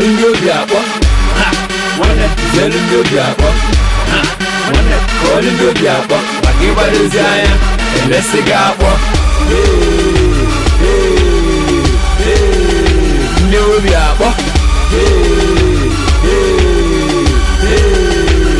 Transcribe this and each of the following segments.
Kọọlụ ndị obi akpọ. Ha! Nwanne, zelu ndị obi akpọ. Ha! Nwanne, kọọlụ ndị obi akpọ. Maka ịgbadozi anya, elesi gị akpọ. Hey, hey, hey. Ndị obi akpọ. Hey, hey, hey.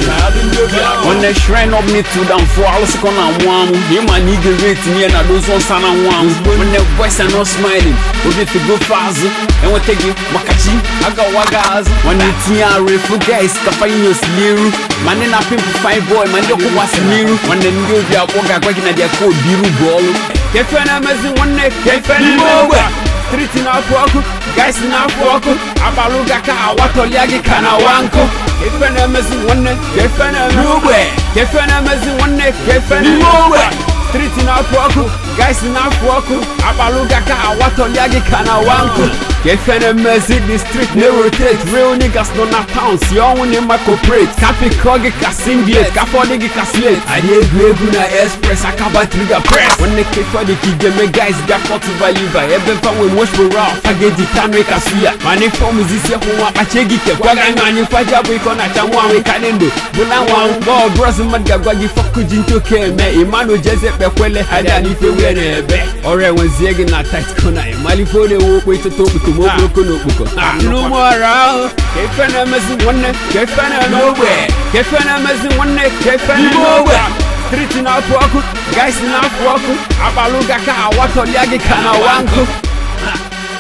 Kọọlụ ndị obi akpọ. Nwanne, shrine up me to down for alụsịkọ na anwụ anwụ. Ịma na ị ga-ere etinye ya na dozu nsọ na anwụ anwụ. Nwanne, boys are not smiling. Obi figo fazụ. Enweta gị maka chi agawa gị azụ. Nwanne, tinye arụ efu guys ka fanye osi n'iru. Ma ndị na-apịmpụ fine boy ma ndị ọkwụkwasị n'iru. Nwanne, ndị obi akpọ ga-agwa gị na dia code iru bụ ọlụ. Ka efe na-emezi nwanne, ka efe na-eme. Street na-apụ ọkụ, guys na-apụ ọkụ, abalụ ga ka awatọlịa gị ka na wa nkụ. Ka efe na-emezi nwanne, ka efe na-eme. N'ogbe. Ka efe na-emezi nwanne, ka efe na-eme. N'ime ogbe. Street na-apụ ọkụ, guys na-apụ ọkụ, abalụ ga ka awatọlịa gị ka na wa nkụ. Ka efe na-emezi the street na-rotate, real niggas nọ na town si ọnwụ na ịma corporate. Ka pikọ gị ka singlet, ka fọdụ gị ka slate. Adị egwu egwu na express, akaba trigger press. Nwanne, ka ife dị ka igeme guys bịa kọtụva liva ebe mfa nwe moshpora ọfa ga-eji tanụ ka suya. Mana ife ọmụzisi hụ nwa kpacha gị kekwa gị anya anyị faja bụ ịkọ na acha nwa anwụ ka dị ndụ bụ na nwa anwụ ma ọ bụrọzi mmadụ ga-agwa gị fọkụ ji ntoke eme ịmanụ jeze kpekwele ha dị n'ife wee na-ebe ọrụ enwezie gị na tight corner ịmalife ọ na-ewe okpo ịchọta okputo ma okporoko na okpoko n'ụmụ ọrụ ahụ. Ka ife na-emezi nwanne, ka ife na-eme. N'ogbe. Ka ife na-emezi nwanne, ka ife N'ime na-eme. ogbe. Street na-apụ ọkụ, guys na-apụ ọkụ, abalụ ga ka awatọlịa gị ka na wa nkụ.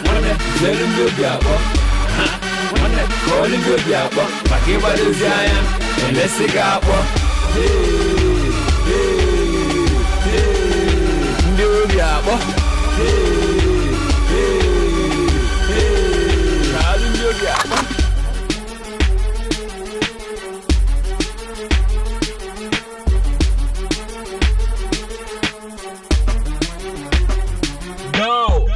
Nwanne, zelu ndị obi akpọ. Ha! Nwanne, kọọlụ ndị obi akpọ. Maka ịgbadozi anya, elesi gị akpọ. Hey, hey, hey. Ndị obi akpọ. Hey, hey, hey. Kọọlụ ndị obi akpọ. Go!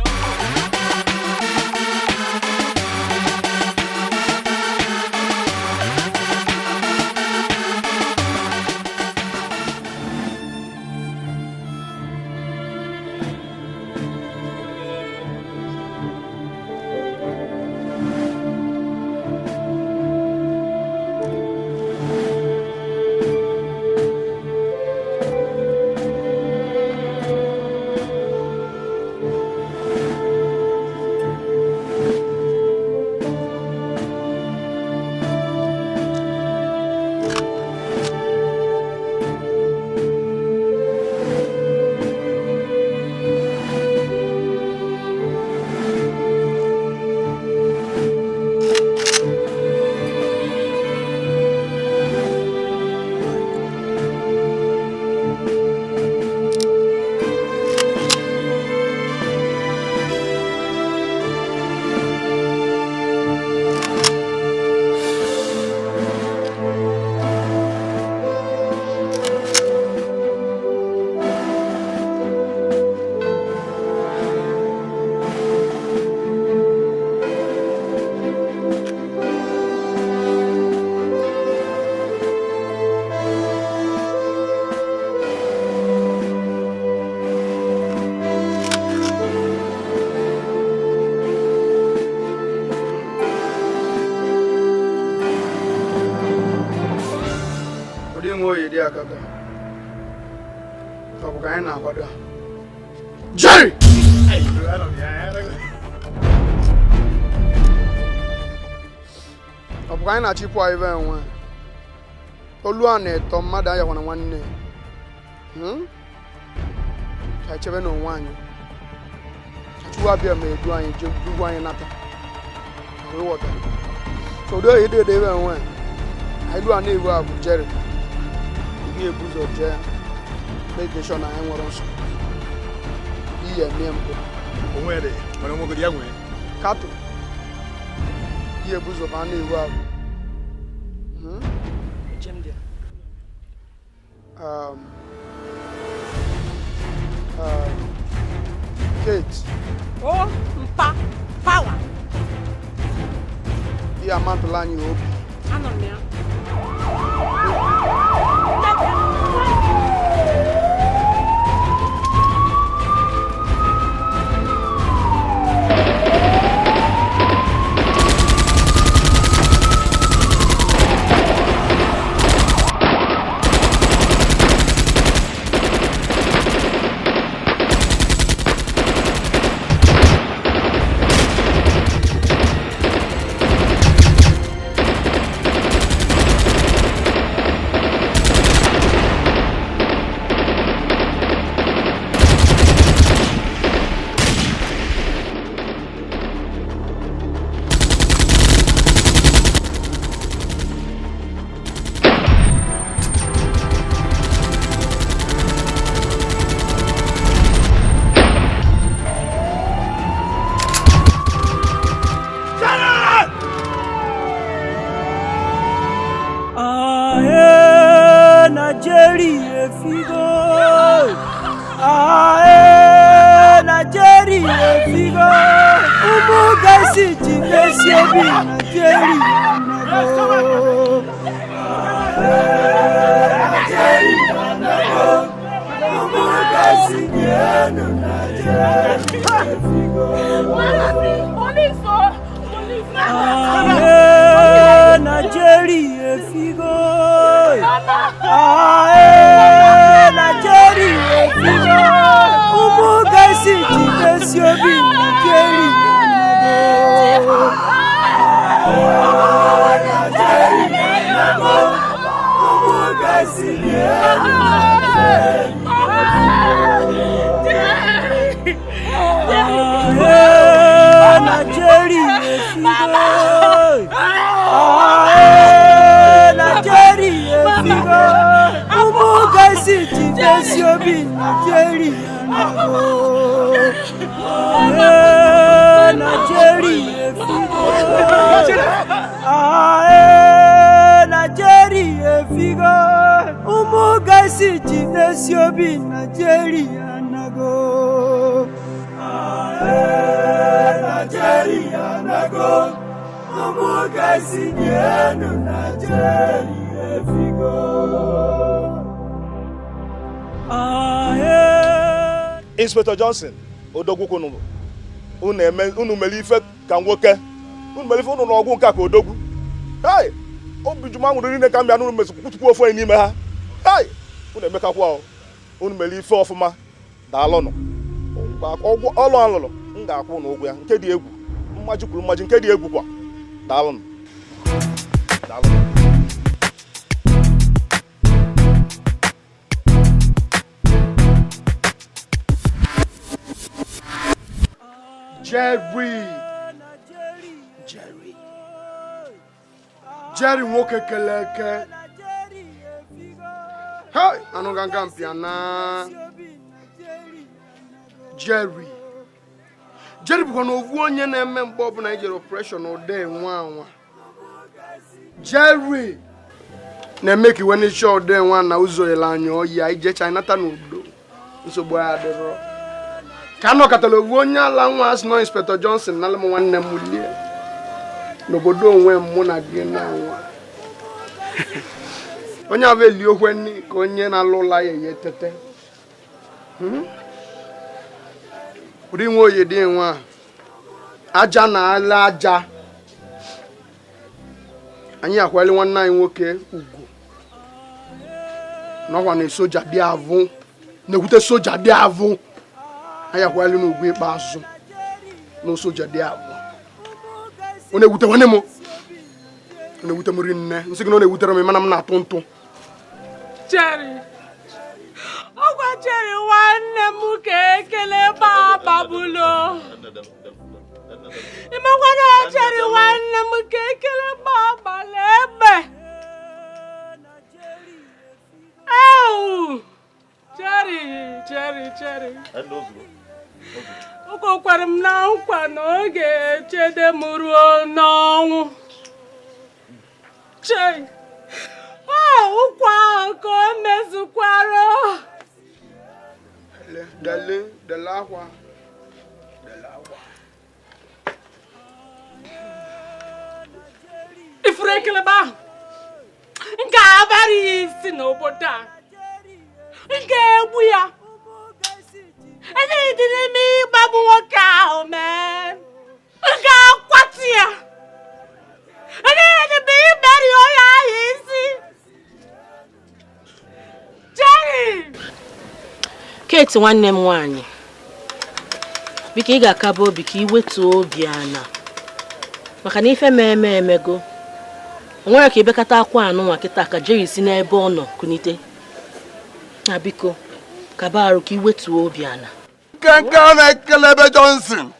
Ụdị nwe oyi dị aka ka ọ bụ ka anyị na-akwado a. Jerry! Ọ bụ ka anyị na-achịpụ anyị ebe enwe olu a na-eto mmadụ ayakwana nwanne. Hmm? Ka anyị chebe n'onwe anyị ka Chukwu abịa ma edu anyị jee dugwu anyị nata. Ka we ghọtara. So ụdị oyi dị ebe enwe anyị lu a na-ewu a bụ Jerry ihe ebu ụzọ jee make sure na anyị nwere nsogbu ihe eme mpụ Onwe dị mana onwegodi ya nwee. Kato ihe ebu ụzọ ma a na-ewu ahụ. Hmm? Um, um, Kate. O mpa power. Ihe amantụla anyị obi. Anọ m ya. gaisi jidesi obi na Jerry anago. Jerry anago. Ụmụ gaisi nyenu na Jerry efigo. Police! Oh! Police! Ae, na Jerry efigo. Ae, na Jerry efigo. Ụmụ gaisi jidesi obi na Jerry anago. Ae, na Jerry anago. Ụmụ gaisi nyenu na Jerry. Ae, na Jerry efigo. Ae, na Jerry efigo. Ụmụ gaisi jidesi obi na Jerry anago. Ae, na Jerry efigo. Ae, na Jerry efigo. Ụmụ gaisi jidesi obi na Jerry anago. Ae, na Jerry anago. Ụmụ gaisi nyenu na Jerry efigo. Ae. Inspector Johnson, odogwu unu eme unu mere ife ka nwoke unu mere ife unu n'ọgwụ nke a ka odogwu. Hey! Obi ju m anwụrụ niile ka m bịa n'unu mesịkwu kwuchukwu ofu onye n'ime ha. Hey! Unu emekakwa o. Unu mere ife ọfụma. Daalụnụ. Ọgwụ ọlụ alụlụ m ga-akwụ unu ụgwọ ya nke dị egwu. Mmaji kwuru mmaji nke dị egwu kwa. Daalụnụ. Daalụnụ. Jerry Jerry Jerry nwoke kele eke. Hey, anụ ganga mpịa na Jerry Jerry bụkwa na ovu onye na-eme mgbe ọbụla ijere operation ụda nwa anwa. Jerry na-eme ka iwe n'isi ụda nwa na ụzọ ele anya oyi a ije China ta n'udo nsogbu ya adịrọ. Ka anọkọtara ovu onye ala nwa asị nọ Inspector Johnson nalụ m nwanne m lie n'obodo onwe m mụ na gị na nwa. Onye ahụ eli okwe nni ka onye na-alụ ụla ya eye tete. Ụdị nwa oyi dị nwa aja na ala aja. Anyị akwali nwanne anyị nwoke ugwu n'ọkwa na soja dị avụ na-ekwute soja dị avụ. Anyị akwali n'ugwu ikpeazụ na soja dị avụ. Ọ na-ewute nwanne m. Ọ na-ewute m rinne. Nsị gị na ọ na-ewutere m mana m na-atụ ntụ. Jerry! Ọgwa Jerry nwanne m ka ekele gbagbabulu. Ịmakwana Jerry nwanne m ka ekele gbagbala egbe. Ewu! Jerry, Jerry, Jerry. O kwekwara m na nkwa na ọ ga-echede m ruo n'ọnwụ. Chei! Ụkwa ahụ ka o mezukwara. Dele, dele akwa. Dele akwa. Ifuru ekelebe ahụ m ga-abara ya isi n'obodo a. M ga-egbu ya. Enyere dị n'ime ịgbagbu nwoke ahụ mee. M ga-akwatu ya. Enyere dị m imeri onye ahụ isi. Jerry! Kate nwanne m nwaanyị, biko ị ga-akaba obi ka ị wetuo obi ana maka na ife ma eme emego. O nwere ka ebekata akwa anụ nwa kịta ka Jerry si n'ebe ọ nọ kunite. Na biko kaba arụ ka ị wetuo obi ana. Nkenke a na-ekele ebe Johnson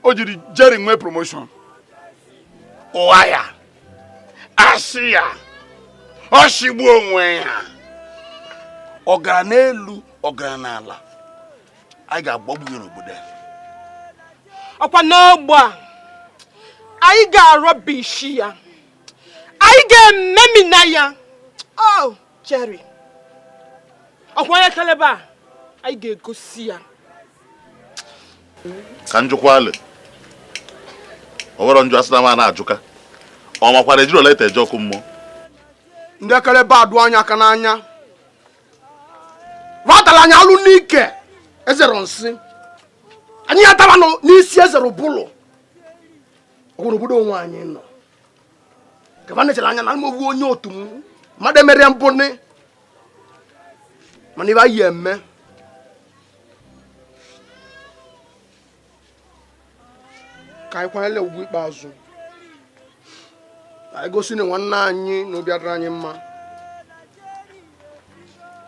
o jiri Jerry nwee promotion. Ụgha ya, asị ya, ọ shigbuo onwe ya. Ọ gara n'elu, ọ gara n'ala. Anyị ga-agbagbu ya n'obodo a. Ọkwa n'ogbe a, anyị ga-arọbishi ya. Anyị ga-ememina ya. Oh, Jerry. Ọkwa onye kelebe a, anyị ga-egosi ya. Ka njikwa alị. O nwere njụ asị na m na-ajụka. Ọ makwara ejiro leta eje ọkụ mmụọ. Ndị ekere be adụ anya aka n'anya ratara anyị alụ n'ike ezero nsị anyị ataba n'isi ezero bụlụ ọgwụrụ obodo onwe anyị nọ kaba nechere anya na mmogbu onye otu m mmadụ emere mbụ ni mana ibe anyị eme ka anyị kwanyere ugwu ikpeazụ anyị gosi na nwanne anyị na obi adịrị anyị mma.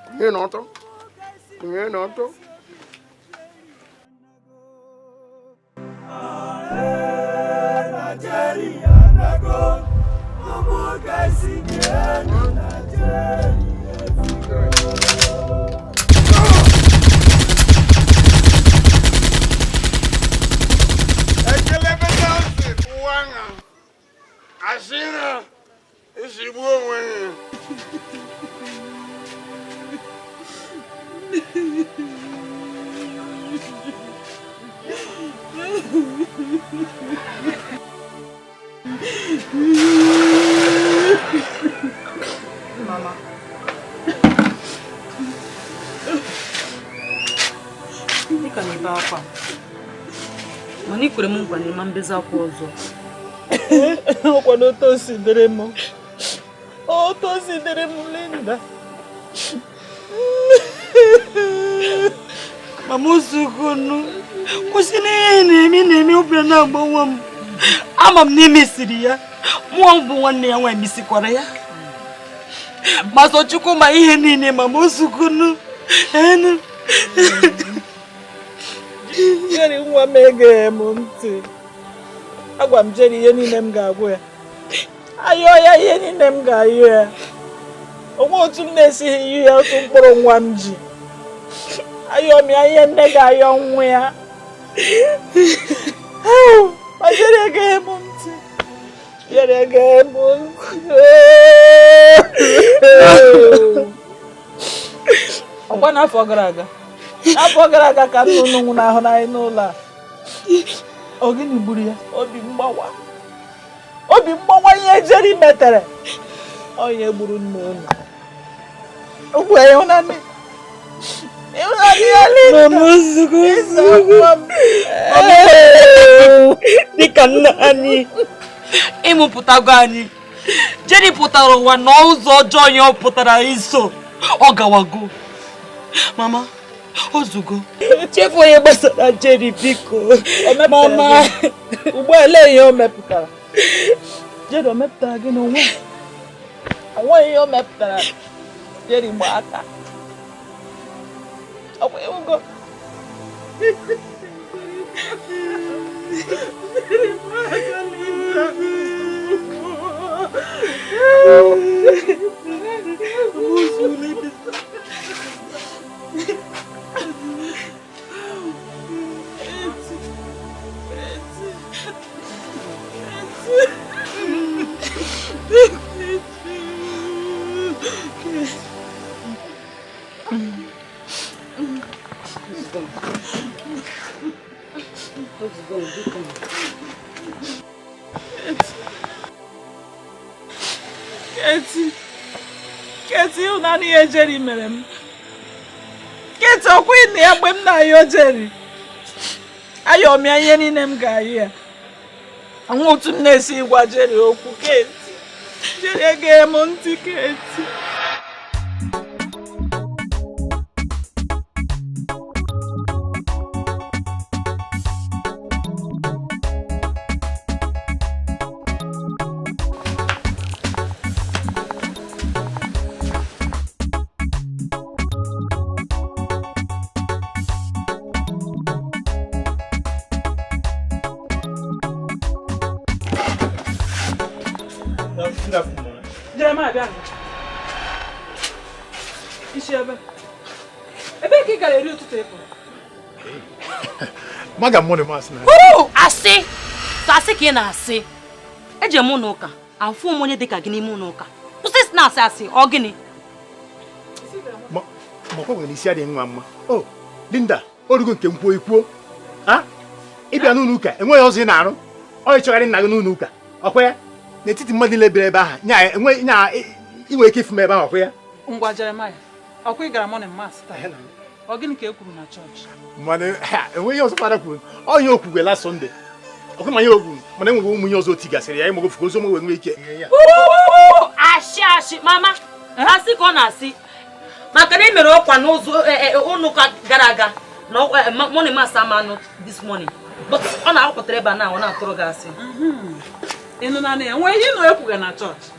Kụnye n'ọtọ, kụnye n'ọtọ. Nigeria nago, ụmụ gaisi nyenu Nigeria efigo. Ekelebe Johnson ụwa asịrị esigbu onwe ya. Mama. Ị ka na-ebe akwa. Mana ị kwere m nkwa na ịma mbezi akwa ọzọ. Ọkwa na otu o si dịrị m. Otu o si dịrị m, Linda. Mama Osukunu, kwụsị n'ihe na-eme na-eme obi na-agbawa m. Ama m na emesiri ya. Mụọ bụ nwanne ya nwaanyị mesikwara ya. Ma sọ Chukwu ma ihe niile Mama Osukunu. Enu. Jerry nwa m egeghị m ntị. Agwa m Jerry ihe niile m ga-agwa ya. Ayọọ ya ihe niile m ga-ayọ ya. Onwe otu m na-esighị iyi ya otu mkpụrụ nwa m ji. Ayọọ m ya ihe nne ga-ayọ nwa ya. Ma Jerry egeghị m ntị. Jerry egeghị m ntị. Ọkwa n'afọ gara aga. N'afọ gara aga ka nna unu nwụnahụrụ anyị n'ụlọ a. Ọ gịnị gburu ya? Obi mgbawa. Obi mgbawa ihe Jerry metere. Onye gburu nna unu. Ugbu a ịhụnanya. Ịhụnanya ya Linda. Mama Osukunu. Dịka nna anyị ịmụpụtago anyị. Jerry pụtara ụwa n'ụzọ ọjọọ ya ọ pụtara iso. Ọ gawago. Mama, ozugo. Chefu onye gbasara Jerry biko. Mama. Ugbu a elee ihe o mepụtara? Jerry o mepụtara gị n'onwe? O nweghị ihe o mepụtara. Jerry gba aka. Ọkwa ịhụgo. Keti, ịhụnanya ihe Jerry mere m. Keti, ọkwa ịnụ ya mgbe m na-ayọ Jerry. Ayọ m ya ihe niile m ga-ayọ ya. Nwa otu m na-esi gwa Jerry okwu. Keti, Jerry egeghị m ntị. Keti. Jeremiah, bịa. Isi ebe. Ebe ka ị gara eri ụtụtụ ịpụ? Maga mụ na asị na. Asị! So asị ka ị na-asị. Eje m ụlọ ụka, afụ m onye dịka gị n'ime ụlọ ụka. Kwụsị isi na-asị asị, ọ gịnị? Ma ọ nwere isi adịghị nwa mma. O, Linda, orugo nke m kwuo ikwuo. Ha? Ị bịa n'ụlọ ụka, enweghị ọzọ ị na-arụ. Ọ ịchọgharị nna gị n'ụlọ ụka ọkwa ya n'etiti mmadụ niile bịara ebe ahụ nya enwe nya inwe ike ịfụ m ebe ahụ ọkwa ya. Ngwa Jeremaya, ọkwa ị gara morning mass taa? Ọ gịnị ka e kwuru na chọọchị? Mana enweghị ihe ọzọ fada kwuru. Ọ ihe okwugwe last Sunday. Ọkwa ma ihe okwu mana enweghị ụmụ ihe ọzọ tigasịrị ya ịmụgo fuko ozi ọma wee nwee ike. Ashị ashị mama, asị ka ọ na-asị maka na e mere ọkwa n'ụzọ ụlọ ụka gara aga na morning mass ama anụ this morning, but ọ na-akwụpụtara ebe a na ọ na-atụrụ gị asị. Ị nụ na enwe ihe ịnụ ekwuga na chọọchị.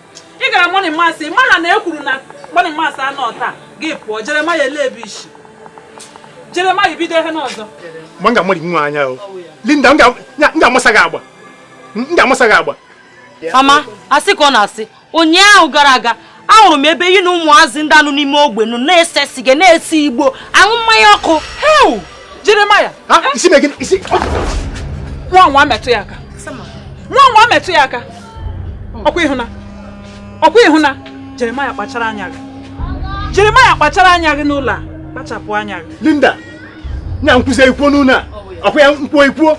Ị gara morning mass, ị ma na e kwuru na morning mass anọ taa, gị pụọ. Jeremaya ele ebe isi. Jeremaya bido ihe n'ọzọ. Ma m ga-amari nwa anya o. Linda, m ga-amasa gị agba. M ga-amasa gị agba. Mama, asị ka ọ na-asị ụnyaahụ gara aga ahụrụ m ebe yi na ụmụazị ndị anụ n'ime ogbe nụ na-ese siga na-esi igbo aṅụ mmanya ọkụ. Heu! Jeremaya! Isi mee gịnị? Isi nwa nwa metụ ya aka. Nwa nwa metụ ya aka. Ọkwa ịhụna. Ọkwa ịhụna. Jeremaya kpachara anya gị. Jeremaya kpachara anya gị n'ụlọ a. Kpachapụ anya gị. Linda, nya nkwụzi ekwuo n'ụlọ a. Ọkwa ya nkwuo ekwuo.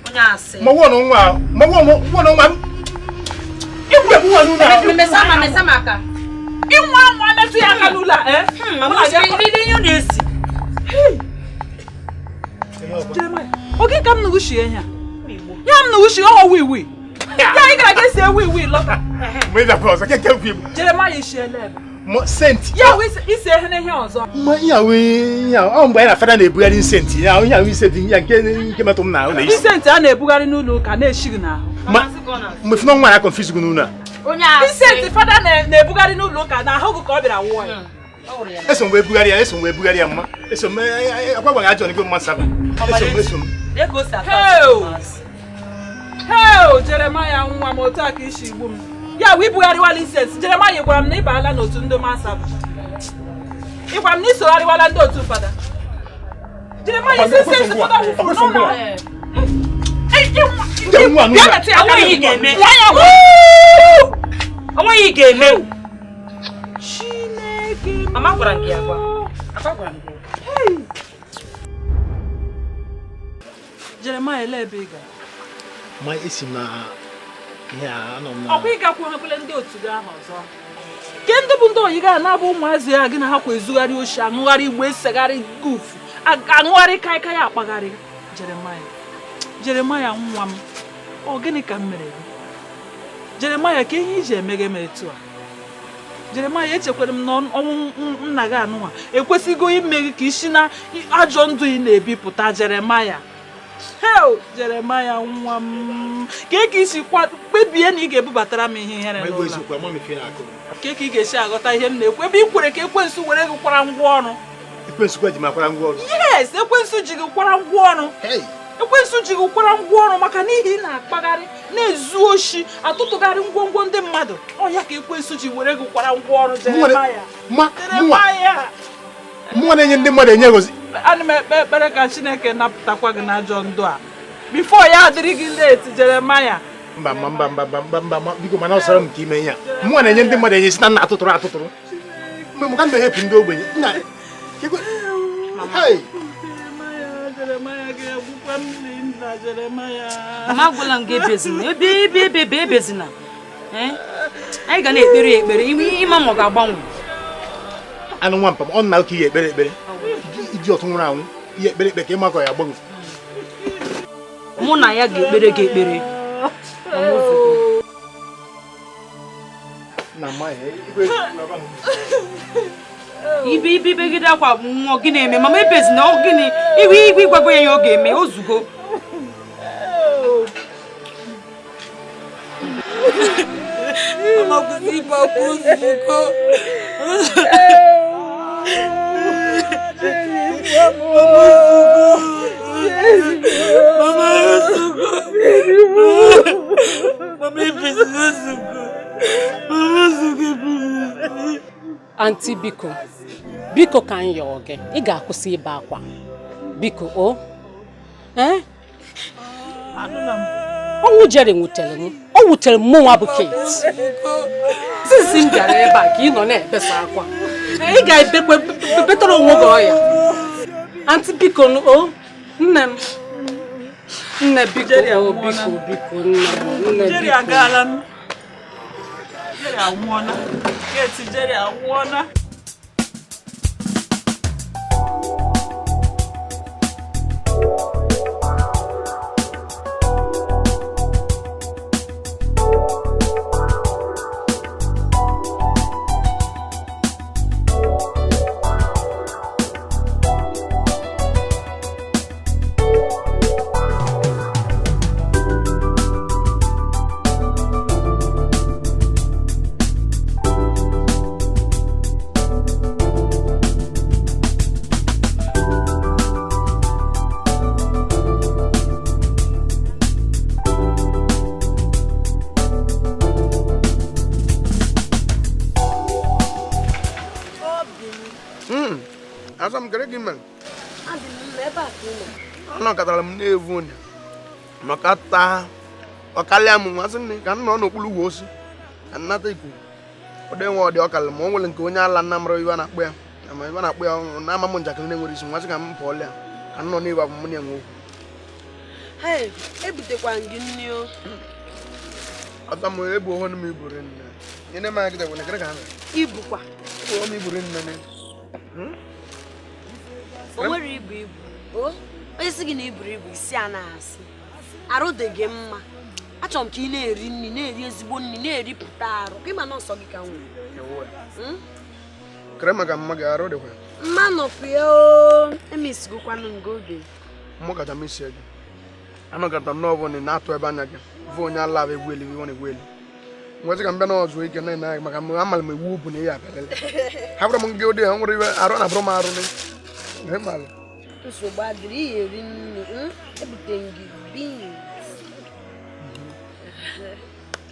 Onye asị. Ma wụọ nwa, ma wụọ nwa m. Ikwu ekwu nwa n'ụlọ a. Mesa mesa maka. Ịnwa nwa metụ ya aka n'ụlọ a, eh? Mama, ihe ọ na-esi. Jeremaya, oge ka m nụgụ shie ihe a. Ya m nụgụ shie ọghọ wii wii. Ya ị gara ga esi ewi wii lọta. Mgbe ị dapụrụ ọzọ, keke nkwu Igbo. Jeremaya ishiela ebe. Sent. Ya wụ isi ehe n'ihe ọzọ. Ma ihe ahụ ihe ahụ mgbe anyị na fada na-ebugharị nsentị ya ihe ahụ nsentị ya nke metụ m n'ahụ na isi. Nsentị a na-ebugharị n'ụlọ ụka na-eshi gị n'ahụ. Ma mgbe fụna nwa ya confuse gị n'ụlọ a. Onye asị. Nsentị fada na-ebugharị n'ụlọ ụka na ahụ gị ka ọ bịara wụọ ya. Eso m wee bugharị ya, eso m wee bugharị ya mma. Eso m akwa gwara ajọ n'igwe mma saba. Eso m. Heo! Jeremaya nwa m otu a ka isi igbu m. Ya wụ ibugharịwala insensị. Jeremaya gwara m na ị baala n'otu ndị masaba. Ị gwara m na isogharịwala ndị otu fada. Jeremaya isi insensị fada wụfuru n'ụlọ. Onweghị ị ga-eme. Chineke. Mama gwara m gị agwa. Papa gwara m gị. Jeremaya ele ebe ị gara? Ma esi na ihe a anọ m na. Ọkwa ị gakwu hakwele ndị otu gị ahụ ọzọ. Ke ndị bụ ndị oyi ga na-abụ ụmụazị ya gị na ha kwa ezugharị oshi, aṅụgharị igbe, esegharị gufu, aṅụgharị kaikai akpagharị. Jeremaya, Jeremaya nwa m, ọ gịnị ka m mere gị? Jeremaya, ka ihe iji eme gị eme etu a? Jeremaya, echekwara m na ọnwụ nna gị anụnwa ekwesịgo ime gị ka isi na ajọ ndụ ị na-ebipụta. Jeremaya, heo! Jeremaya nwa m, ka ka isi kpebie na ị ga-ebubatara m ihe ihere n'ụlọ. Ka ka ị ga-esi aghọta ihe m na-ekwu ebe ị kwere ka ekwensu were gị kwara ngwa ọrụ. Ekwensu ji m akwara ngwa ọrụ. Yes, ekwensu ji gị kwara ngwa ọrụ. Ekwensu ji gị kwara ngwa ọrụ maka n'ihi ị na-akpagharị na-ezu oshi atụtụgharị ngwongwo ndị mmadụ. Ọ ya ka ekwensu ji were gị kwara ngwa ọrụ. Jeremaya, Jeremaya, mụnwa na-enye ndị mmadụ enye gozi. Ana m ekpe ekpere ka Chineke napụtakwa gị n'ajọ ndụ a bifo ya adịrị gị late. Jeremaya, mba mba mba mba mba mba mba biko, mana ọsọrọ m ka ime ihe a. Mụnwa na-enye ndị mmadụ enye si na nna atụtụrụ atụtụrụ. Mgbe m ka m na-ehepụ ndị ogbenye. Nna, Jeremaya ga-egbukwa m nna. Jeremaya, mama agwala m gị ebezina, ebe ebe ebe ebe ebezina. Anyị ga na-ekpere ekpere ịma ma ọ ga-agbanwe. Anụ nwa mpa m, ọ nna ka ihe ekpere ekpere. Iji ọtụ nwụrụ anwụ ihe ekpere ekpere ka ịmakọ ya agbanwe. Mụ na ya ga-ekpere gị ekpere. Ibe ibe ibegide akwa mmụọ gị na-eme mama ebezina ọ gịnị igwe igwe ịgwago ya ihe ọ ga-eme ozugbo. Mama kwụsị ibe akwa ozugbo. Mama ozugbo. Mama ebezina ozugbo. Mama ozugbo ebezina. Aunty biko, biko ka m yọọ gị, ị ga-akwụsị ibe akwa. Biko o. Ọnwụ Jerry nwutere m. Ọ wutere m mụnwa bụ Kate. Sisi m bịara ebe a ka ị nọ na-ebesa akwa. Ị ga-ebekwe betara onwe gị ọya. Aunty biko o, nne m. Nne biko, biko, biko, nne. Jerry agaala m. Jerry anwụọna. Kate, Jerry anwụọna. Anọkọtara m na-evu onye nọkata ọkalịa m nwa sị nne ka m nọ n'okpuru ugwu osi ka m nata ikuku ọ dị nwe ọ dị ọkalị ma o nwere nke onye ala nna mara iwe na-akpụ ya ma iwe na-akpụ ya na ama m njakịrị na-enwere isi nwa sị ka m pụọlịa ka m nọ n'ewu abụ m na-enwe okwu. Ebutekwa gị nri o. Ata m ebu ohu m iburu nne. Nyere m aka kịta kere ka ha mere. Ibukwa. Ebu m iburu nne. O nwere ibu ibu. O onye sị gị na iburu ibu isi a na-asị. Arụ dị gị mma. Achọrọ m ka ị na-eri nri, na-eri ezigbo nri, na-eripụta arụ. Ka ịma na ọsọ gị ka nwere. Kere maka mma gị arụ dịkwa. Mma nọkwa ya o. Emisigokwanụ nga oge. Mụ kacha m isi gị. Anọkọta m n'ọbụ na na-atụ ebe anya gị. Vụ onye ala bụ egwu elu, iwe na-egwu elu. Nwezi ka m bịa n'ọzụ ike na na maka m amala m ewu bụ na ya abịalele. Hapụrụ m gị ụdị ha nwere iwe arụ na abụrụ m arụ ne. Nsogbu adịrị ihe eri nri, ebute gị beans.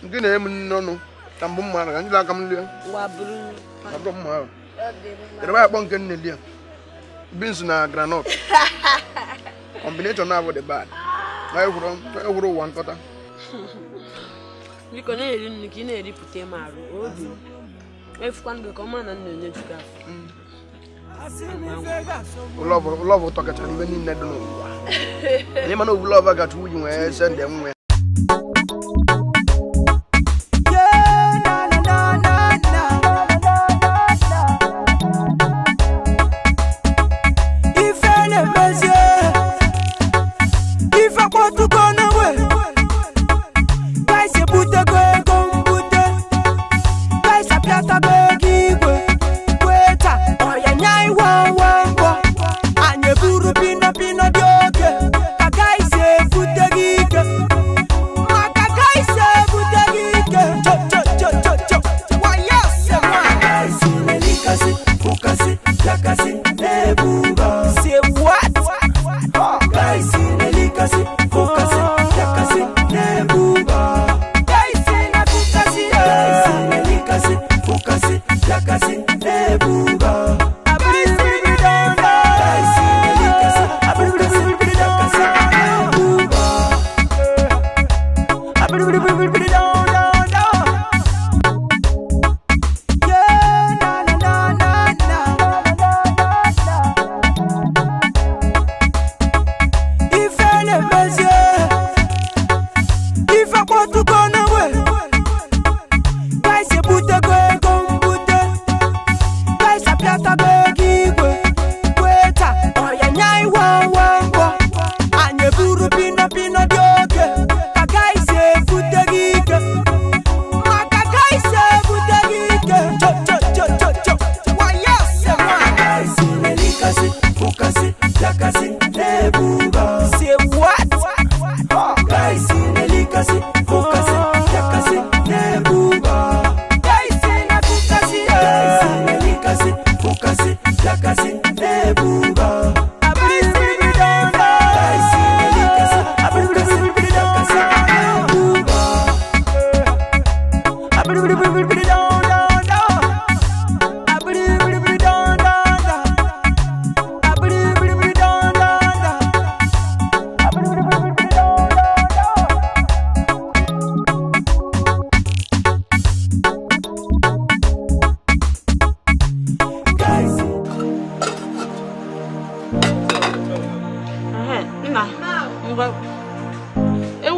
Nke na-eme nne ọnụ ka mbụ mma ka njiri aka m lie. Ngwa buru. Abụrụ mma ahụ. Kedụ ebe akpọ nke nne lie? Beans na groundnut. Combination na-abụ the bad. Na ewuru ụwa nkọta. Biko na-eri nri ka ị na-eripụta m arụ obi. Efukwanụ gị ka ọma na nna onye jugo afọ. Love ụtọ kacha n'ibe niile dị n'ụwa. Anyị mana obu love gacha uji nwee ese ndị nwe. Ife na-emezie, ife kpọtụgo n'ogbe, guys ebutego ego mbute, guys apịatago ego igwe, kweta ọya nya iwe nwe ngwọ, anyị eburu pino pino dị oke, ka guys ebute gị ike, mmadụ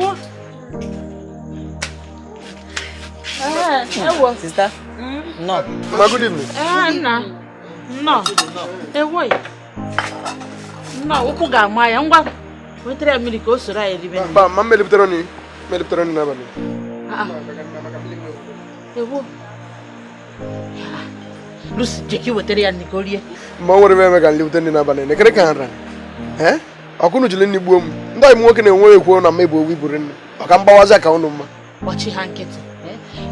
Ewo. Ewo. Sister? No. Ma, good evening. Nna. No. Ewo. No, ụkwụ ga-ama ya ngwa. Wetara mmiri ka o soro anyị ribe. Ba, ma mmelipụtara ni. Mmelipụtara ni n'abalị. Ewo. Lucy, jeki wetara ya nri ka o rie. Ma o nwere ebe eme ka nlipụta nri n'abalị. Nekere ka nra. Eh? Ọkụnụ jiri nri gbuo m. Ndị ọyị m nwoke na-enwe ekwo na mmebu owu iburu nri. Ọ ka mgbawazi ka unu mma. Kpọchi ha nkịtị.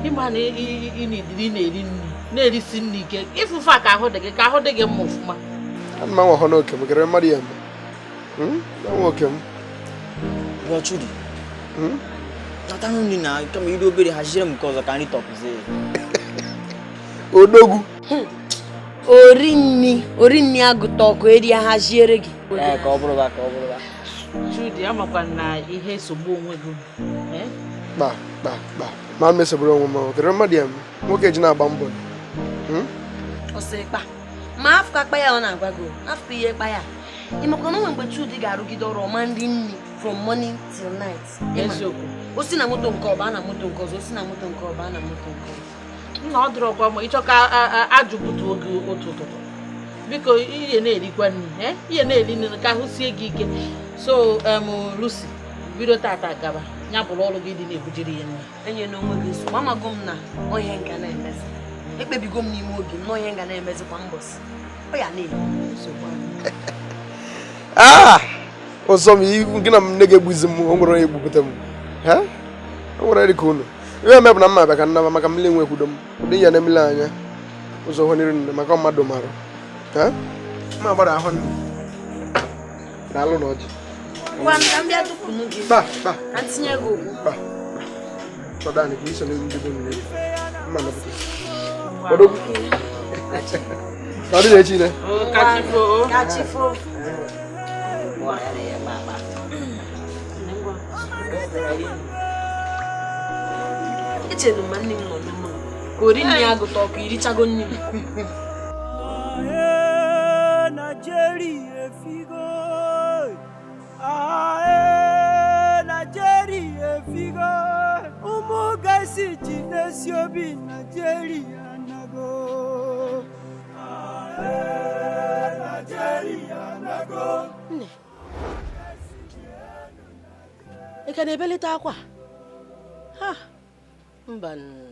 Ịma na ị na-eri nri, na-erisi nri ike. Ifufe a ka ahụ dị gị, ka ahụ dị gị mma ọfụma. Ana m anwa hụ n'oke m, kere mmadụ ya mma. Na oke m. Bro Chudi. Natanu nri na kama iri obere haziere m nke ọzọ ka nri tọpụzie. Odogwu. Ori nni agụta ọkụ eri haziere gị. Ee, ka ọ bụrụ ba, ka ọ bụrụ ba. Chudi, amakwa na ihe nsogbu onwe gị. Ba, ba, ba. Ma mesogburu onwe m, kere mmadụ ya mma. Nwoke ji na-agba mbọ. Ọsịkpa. Ma afọ akpa ya ọ na-agwa gị, afọ ihe kpa ya. Ị makwa na onwe mgbe Chudi ga-arụgide ọrụ ọma nri nri from morning till night. Eziokwu. O si na moto nke ọba na moto nke ọzọ, o si na moto nke ọba na moto nke ọzọ. Nna ọ dịrọkwa ma ịchọ ka ajụ butuo gị otu ụtụtụ. Biko ihe na-erikwa nri, ihe na-eri nri ka ahụ sie gị ike. So, Lucy, bido tata gaba. Ya bụrụ ọrụ gị dị na-ebujiri ya nri. Enye na onwe gị nsogbu, amago m na onye nga na-emezi. Ekpebigo m n'ime obi m na onye nga na-emezi kwa mbọsị. Ọ ya na-eri nsogbu. Ah! Ọzọ m gị na m nne ga-egbuzi m, o nwere onye egbupụta m. Ha? O nwere dị ka unu. Ihe eme bụ na mma abịa ka nnaba maka mmiri nwe ekwudo m. Ụdị ya na-emele anya. Ụzọ hụ n'iru nne maka mmadụ mara. Ha? Mma gbara ahụ nne. Daalụ na ọjị. Ngwa ka m bịa tụpụnụ gị. Ba, ba. Ka m tinye gị okwu. Ba. Chọda anyị ka iso n'egwu ndị bụ nne. Mma nọpụta. Odogwu. Ka ọ dị na echi ne. Kachifo. Kachifo. Echere m nne m nọ n'ụlọ. Ka ori nne ya agụta ọkụ irichago nne m. Nne, ị ka na-ebelite akwa? Ha, mba mbanụ,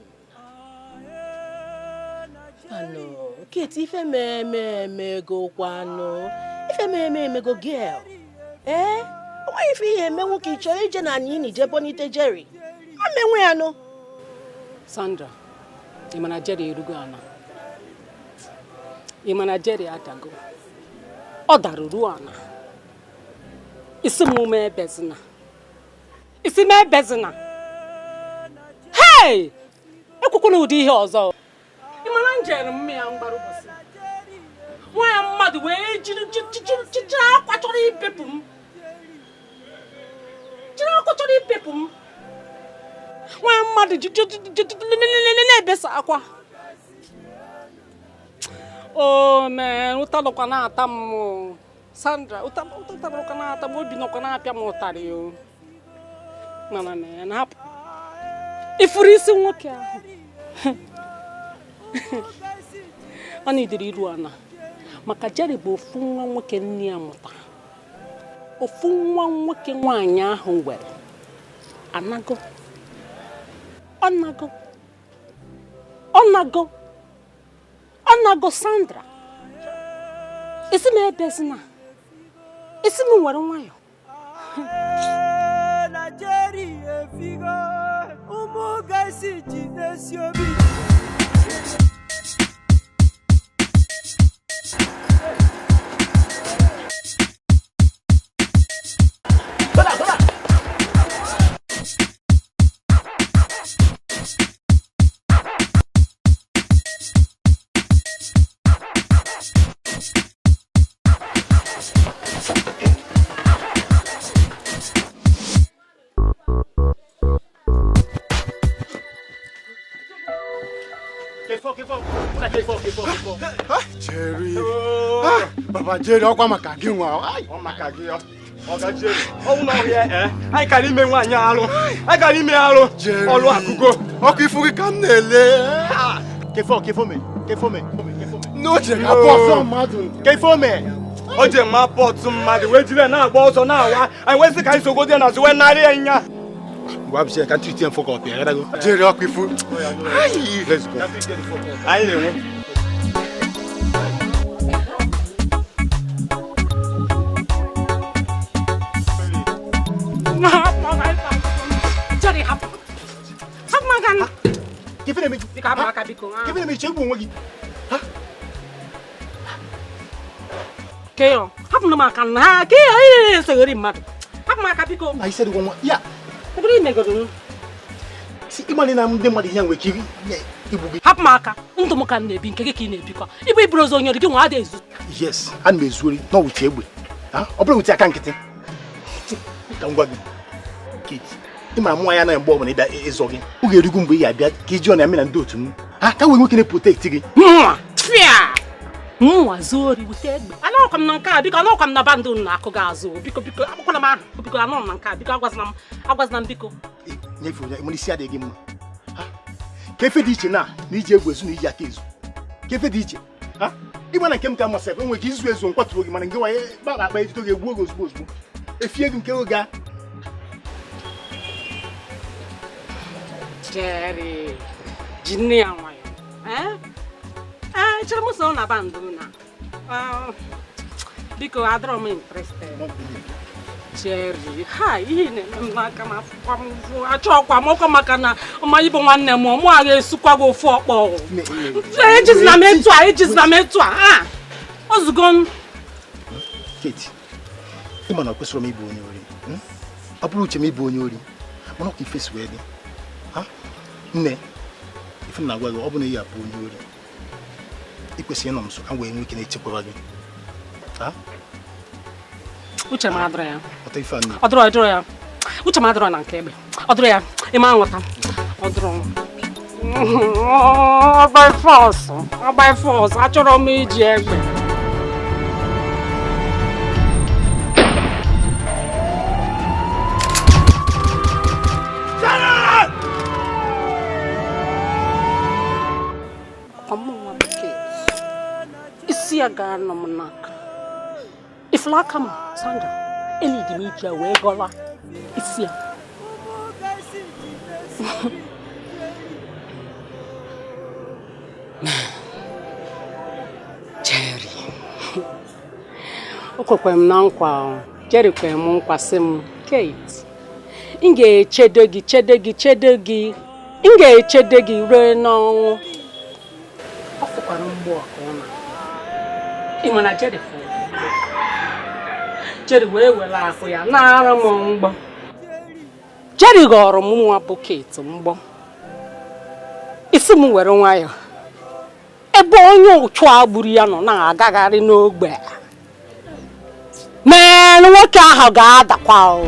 Kate, ife meme emego kwanụ, ife meme emego girl. Ee, onweghị ife ihe eme nwoke ị chọrọ ije na anyị na ije bonite Jerry. Amenwe ya nụ. Sandra, ị ma na Jerry erugo ana? Ị ma na Jerry adago? Ọ dara ruo ana? Isi m ume ebezina. Isi m ebezina. Hey! Ekwukwala ụdị ihe ọzọ. Ị ma na njere m ya mgbara ụbọchị. Nwa ya mmadụ wee jiri akwa chọrọ ibepụ m. Jiri akwa chọrọ ibepụ m. Nwa ya mmadụ na-ebesa akwa. Oh man, ụta nọkwa na-ata m. Sandra, ụta nọkwa na-ata m, obi nọkwa na-apịa m ụtarị o. Mana man, hapụ. Ifuru isi nwoke ahụ. Ọ na-edere iru ana. Maka Jerry bụ ofu nwa nwoke nne ya mụtara. Ofu nwa nwoke nwaanyị ahụ nwere. Anago. Ọnago. Ọnago. Ọnago Sandra. Isi m ebezina. Isi m nwere nwayọ. Jerry. Baba Jerry, ọkwa maka gị nwa. Ọ maka gị ọ. Ọnwụ na ọhịa anyị kara ime nwaanyị alụ. Anyị kara ime alụ. Ọlụ akụgo. Ọkụ ifu gị ka m na-ele. Kefo kefo me. Kefo me. No je ka pọtụ mmadụ. Kefo me. O je ma pọtụ mmadụ wee jiri na-agba ọsọ na-awa. Anyị wee sị ka anyị sogodi ya n'azụ wee narị ya nya. Ngwa bụsị ka ntị tie mfọkọ ọpịa gadago. Jerry ọkụ ifu. Let's go. Anyị na-enwe. Jerry, hapụ. Hapụ m aka. Kefe na-eme gị? Biko hapụ aka biko. Kefe na-eme iche egbu onwe gị? Keyo, hapụ m aka na ha. Keyo, ị na-esogheri mmadụ. Hapụ m aka biko. Na isi adịghị nwa. Ya. Ebere imegoro m. Si ịmalị na ndị mmadụ ihe nwere ike igbu gị. Hapụ m aka. Ndụ m ka m na-ebi nke gị ka ị na-ebikwa. Ibu iburu ozu onye gị nwa adịghị ezu. Yes, ana m ezu ori na wuti egbe. Ọ bụrụ wuti aka nkịtị. Ka m gwa gị. Kate, ị mara mụ anya na mgbe ọbụla ịbịa ịzọ gị. Ọ ga-erugwu mgbe ị ga-abịa ka ị jụọ na amị na ndị otu m. Ha ka wee nwoke na-protect gị. Mụnwa, fịa! Mụnwa zuo ori wute egbe. Anọkwa m na nke a biko anọkwa m na bandụ unu na-akụ gị azụ. Biko biko akpọkwala m aha. Biko anọ m na nke a biko agwazina m biko. Nyefe onye ịmara isi adịghị mma. Ka efe dị iche na iji egwu ezu na iji aka ezu. Ka efe dị iche. Ịgba na nke m ka masị enwere ike izu ezu nkwatuo gị mana nke nwa gbara akpa ejito gị egbuo gị ozugbo ozugbo. Efie gị nke oge a. Jerry, ji nne ya nwayọ. Ee, chere m so na bandụ m na. Biko adọrọ m interested. Jerry, ha ihe na-eme m n'aka m afụkwa m ụfụ. Achọkwa m ọkwa maka na ọma ịbụ nwanne m mụ a ga-esukwa gị ofu ọkpọ. Ejizina m etu a, ejizina m etu a. Ozugo m. Kate, ị ma na ọ kwesịrị m ịbụ onye ori. Ọ bụrụ uche m ịbụ onye ori, mana ọka ife si wee dị. Nne, ife m na-agwa gị ọ bụ na ị abụ onye ori ị kwesịrị ịnọ m nso ka m wee nwee ike na-echekwaba gị. Uche m adọrọ ya. Ọ dọrọ ya. Uche m adọrọ na nke egbe. Ọ dọrọ ya. Ị ma nghọta. Ọ dọrọ. By force. By force. Achọrọ m iji egbe. Isi ya ga-anọ m n'aka. Ifula aka m, Sandra, enidi m iji wee gọla isi ya. Jerry, o kwekwe m na nkwa, Jerry kwere m nkwa sị m, Kate, m ga-echedo gị, chedo gị, chedo gị, m ga-echedo gị ruo n'ọnwụ. Ọ fụkwara mgbu ọka ọ na. Ị ma na Jerry fụrụ. Jerry wee were akụ ya nara m mgbọ. Jerry ghọrọ m nwa bụ Kate mgbọ. Isi m were nwayọọ. Ebe onye ụchụ a gburu ya nọ na-agagharị n'ogbe. Mee nwoke ahụ ga-adakwa o.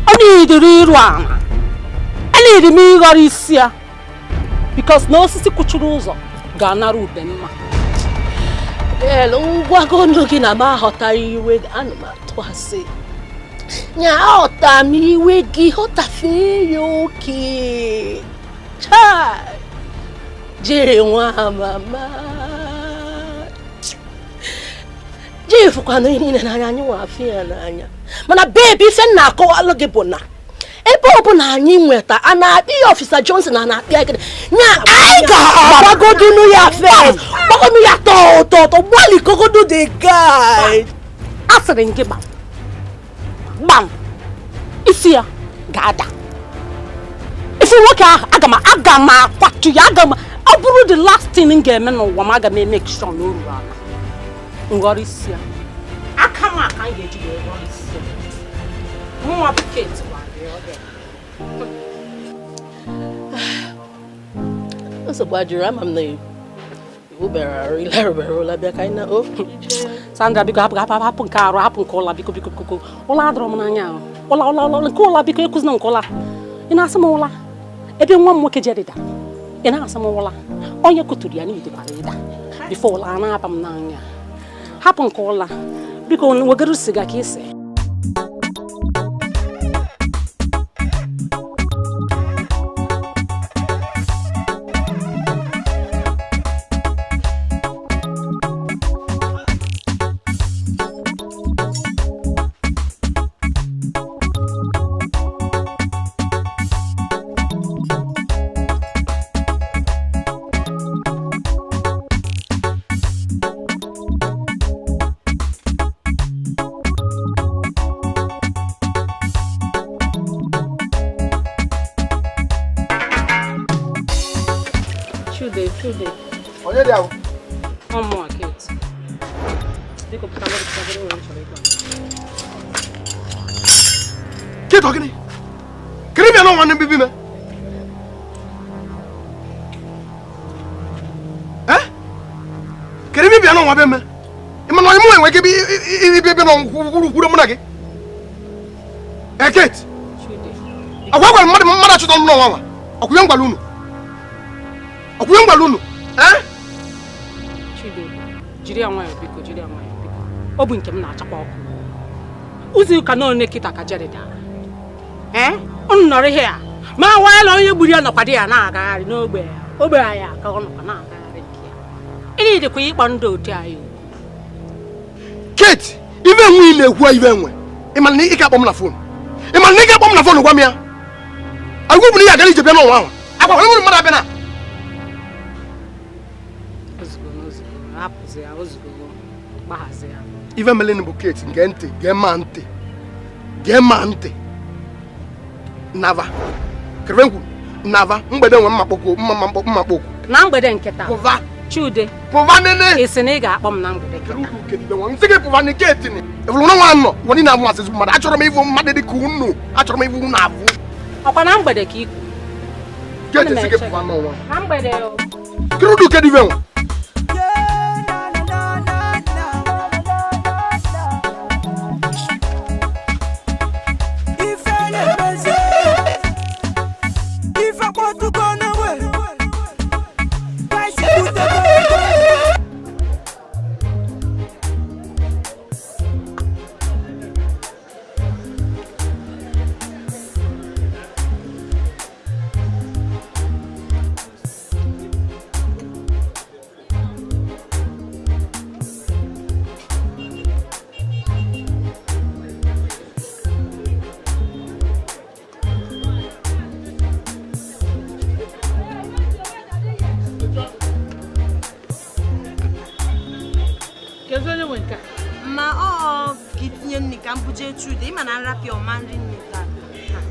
Ọ na-ediri iru ala. A na-eri m ịghọrọ isi ya. Because na osisi kwuchiri ụzọ ga-anara ube mma. Elu ngwago gị na m aghọtara iwe ana m atụ asị. Nya aghọta m iwe gị ghọtafee ya oke. Chai! Jerry nwa mama. Jerry fụkwana ihe niile n'anya anyị nwa afọ ya n'anya. Mana babe ife m na-akọwalụ gị bụ na ebe ọbụla anyị nweta a na-akpị ya Ọfisa Johnson a na-akpị ya gịnị nya anyị ga-agbagodunu ya first gbagodunu ya tọọ ụtọ ụtọ gbalịkogodu the guy. A sịrị m gị gbam gbam isi ya ga-ada. Isi nwoke ahụ aga m akwatu ya aga m ọ bụrụ the last thing m ga-eme n'ụwa m aga m eme sure na o ruru ala nghọrọ isi ya aka m aka m ga-eji wee ghọrọ isi ya. Mụnwa bụ Kate gwara ya ọ dị. Nsogbu ajụrụ ama m na iwu bịara arụ ilarụbara ụla bịa ka anyị na o Sandra biko hapụ hapụ hapụ nke arụ hapụ nke ụla biko biko biko ụla adọrọ m n'anya ahụ ụla ụla ụla nke ụla biko ekuzina nke ụla ị na-asị m ụla ebe nwa m nwoke Jerry dara ị na-asị m ụla onye kuturu ya n'idekwara ịda bifo ụla na-aba m n'anya hapụ nke ụla biko wegara siga ka isi. Chude. Onye dị ahụ? Ọmụ a Kate. Biko pụtagoro pụtagoro nwere m chọrọ ịgwa. Kate ọ gịnị? Kedu bịa n'ọnwa ndị mbibi me? Eh? Kedu bịa n'ọnwa be me? Ị ma na onye mụ enwe ike ịbịa bịa n'ọnwa kwuru mụ na gị? Eh Kate? Chude. Agwa gwara mmadụ mmadụ achụta ọnụ n'ọnwa nwa. Ọkwụnye ngwala unu. Ọkwụnye ngwala unu. Eh? Chude, jiri ya nwayọọ biko, jiri ya nwayọọ biko. Ọ bụ nke m na-achakwa ọkụ. Ụzọ ụka na one kịta ka Jerry dara. Eh? Unu nọrọ ihe a. Ma nwaala onye gburu ya nọkwa di ya na-agagharị n'ogbe ya. Ogbe anyị ka ọ nọkwa na-agagharị nke ya. Ịnị dịkwa ịkpọ ndị otu anyị okwu. Kate, ife enwe ị na-ekwu ife enwe. Ị ma na ị ga-akpọ m na fon. Ị ma na ị ga-akpọ m na fon gwa m ya. Agwa bụ na ị agara ije bịa n'ụwa ahụ. Agwa nwere mmadụ abịa na. Ozugbo n'ozugbo, hapụzi ya ozugbo, gbaghazi ya. Ife meleni bụ Kate, gee ntị, gee ma ntị. Gee ma ntị. Nava. Kedu nkwu? Nava, mgbede nwe mma kpọkwu, mma kpọkwu. Na mgbede nke taa. Pụva. Chude. Pụva nene. Ị sị na ị ga-akpọ m na mgbede nke taa. Kedu nwa? Nsị gị pụva ni Kate ni. Efuru na nwa nọ, wani na amụ asịsị mmadụ. Achọrọ m ịvụ mmadụ dị ka unu. Achọrọ m ịvụ unu avụ. Ọkwa na mgbede ka ikwu. Kate sị gị pụva n'ọnwa. Na mgbede o. Kedu kedu ife nwa?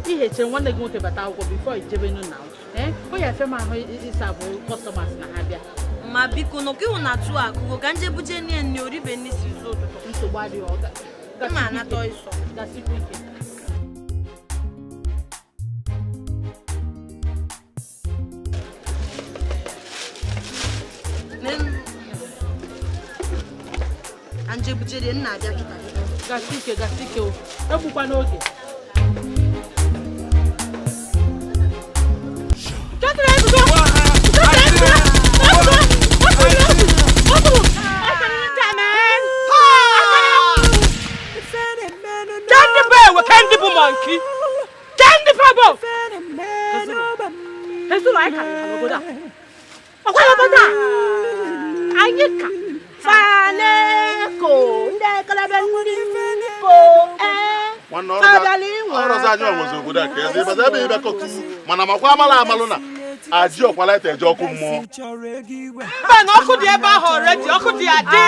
Ihe chere nwanne gị nwoke bata akwụkwọ bifo ijebe nụ na o ya efe m ahụ ịsa bụ kọstọmas na ha bịa. Ma biko nọkwa ịhụ na tụ akụgo ka nje buje nne nne oribe nne si ụzọ ụtụtụ. Nsogbu adịghị ọ ma anata ịsọ. Gasikwa ike. Ka nje bujere nna abịa kịta. Gasị ike o. Egbukwa n'oge. Mana makwa amala amalụ na aji ọkwala ete eje ọkụ mmụọ. Mba na ọkụ dị ebe ahụ already, ọkụ dị adị.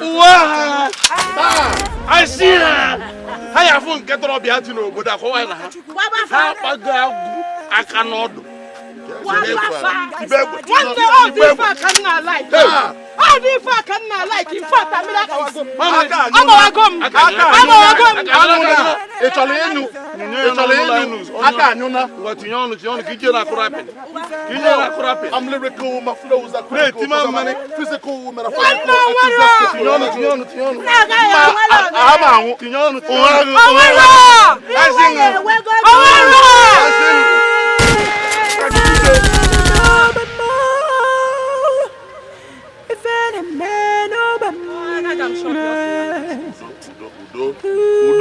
Uwe ha ha ya afụ nke tọrọ bịa dị n'obodo akọwa na ha ha akpago agwụ aka n'ọdụ. Nwanne ọ dị ife aka nna like. Ọ dị ife aka nna like, ife atamiri akawago m. Agbawago m. Agbawago m. Ị chọrọ ịnyụ? Ị chọrọ ịnyụ? Aka anyụna. Ngwa tinye ọnụ ka ije na-akụrụ apị. Ka ije na-akụrụ apị. I'm lyrical, my flows are critical. Physical, metaphorical. Tinye ọnụ, tinye ọnụ, tinye ọnụ. Ama anwụ. Tinye ọnụ, tinye ọnụ. Onwero! Onwero! Udo,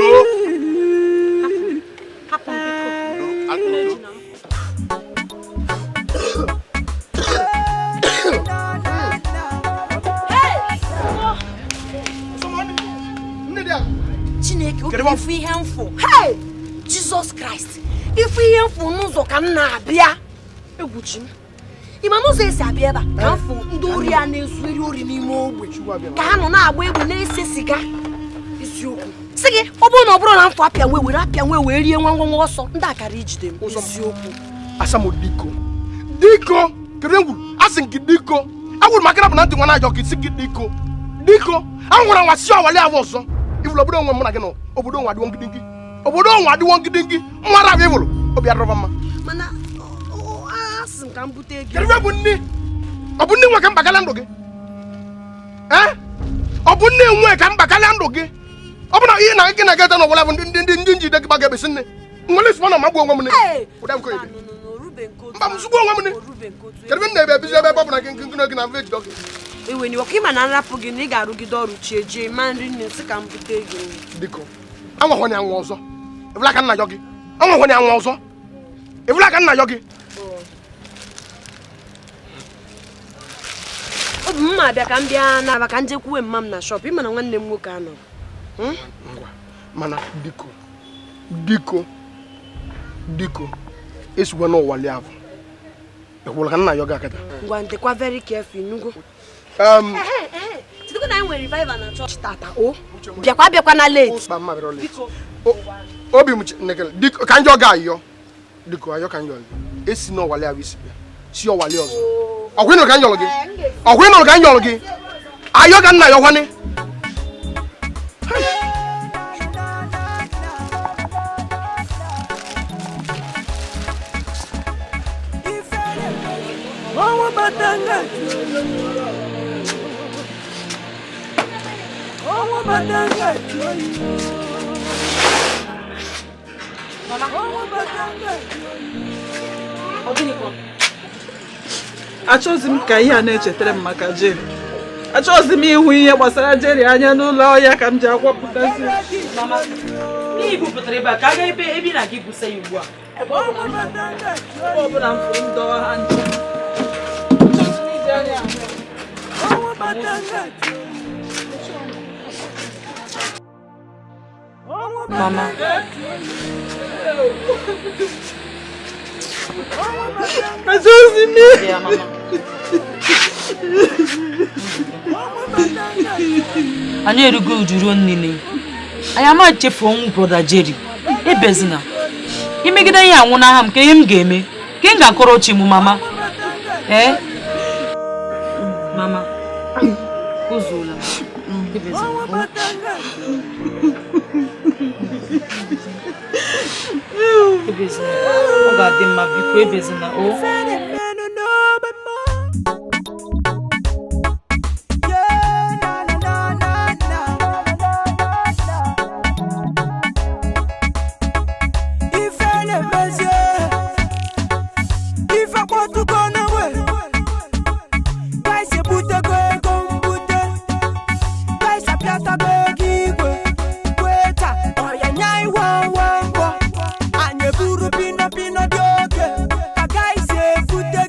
Ifu ihe mfụ. Hey! Jesus Christ! Ifu ihe mfụ n'ụzọ ka m na-abịa. Egwu ji m. Ị ma n'ụzọ esi abịa ebe a ka m fụ ndị ori a na-ezu ori n'ime ogbe ka ha nọ na-agba egbe na-ese siga. Isiokwu. Sị gị, ọ bụrụ na ọ bụrụ na mfụ apịa nwee were apịa nwee wee rie nwa nwa ọsọ ndị akara ijide m. Isiokwu. Asamu diko. Diko! Kedu ngwuru? Asị gị diko. Agwuru m akara bụ na ntị nwa na-ajọ ka isi gị diko. Diko! Anwụrụ anwa si ọwali ahụ ọzọ. Ifulu obodo onwe mụ na gị nọ. Obodo onwe adịwo ngidingi. Obodo onwe adịwo ngidingi. Nwa rabịa ifulu. Obi adọrọ mma. Mana asị m ka m bute gị. Kedu ebe bụ nne? Ọ bụ nne nwe ka m bakalịa ndụ gị? Ee? Ọ bụ nne nwe ka m bakalịa ndụ gị? Ọ bụ na ihe na gị na-agata n'ọbụla bụ ndị njide gị gbaga ebesi nne. Nwere isi na magbu onwe m nne. Ụda m koide. Mba m zugbo onwe m nne. Kedu ebe m na-ebe ebizi ebe ọ bụ na gị gị na mve jide gị? Ewe ni ọkụ ịma na nrapụ gị na ị ga-arụgide ọrụ chi ejie ma nri nne nsị ka m bute gị. Biko, anwahụ na anwụ ọzọ. Ebula ka nna yọ gị. Anwahụ na anwụ ọzọ. Ebula ka nna yọ gị. Obi m ma abịa ka m bịa n'aba ka m jekwuwe mma m na shọp ịma na nwanne m nwoke anọ. Ngwa, mana biko, biko, biko, esigwe n'ụwa lie ahụ. Ekwula ka nna yọ gị akata. Ngwa ndịkwa very careful inugo. Chidukwu na anyị nwere revival na chọọchị tata o. Bịakwa bịakwa na late. Biko. Obi m nekele, diko ka njọ ga ayọ. Diko ayọ ka njọ gị. Esi n'ụwa lie ahụ isi bịa. Si ọwa lie ọzọ. Ọgwụ ịnụrụ ka njọ gị. Ọgwụ ịnụrụ ka njọ gị. Ayọ ka nna yọ kwanị. Achọghịzi m ka ihe a na-echetara m maka Jerry. Achọghịzi m ịhụ ihe gbasara Jerry anya n'ụlọ ya ka m ji akwapụtasị. Mama, n'ihi bupụtara ebe a ka a gaa ebe ị na-aga igwusa ya ugbu a. Ebe ọbụla m fụrụ m dọwa ha nche. Achọghịzi m iji anya ahụ. Mama. Achọghịzi m. Yeah, mama. Anyị erugo uju ruo nnene. Anyị ama echefu ọnwụ brọda Jerry. Ebezina. Imegide ihe anwụ n'aha m ka ihe m ga-eme. Ka m ga-akọrọ ochi m mama. Ee? Mama. Ozuola. Ebezina. Ebezina. Ọ ga-adị mma biko ebezina. O. Pino, pino, dioke, kakaise, fute.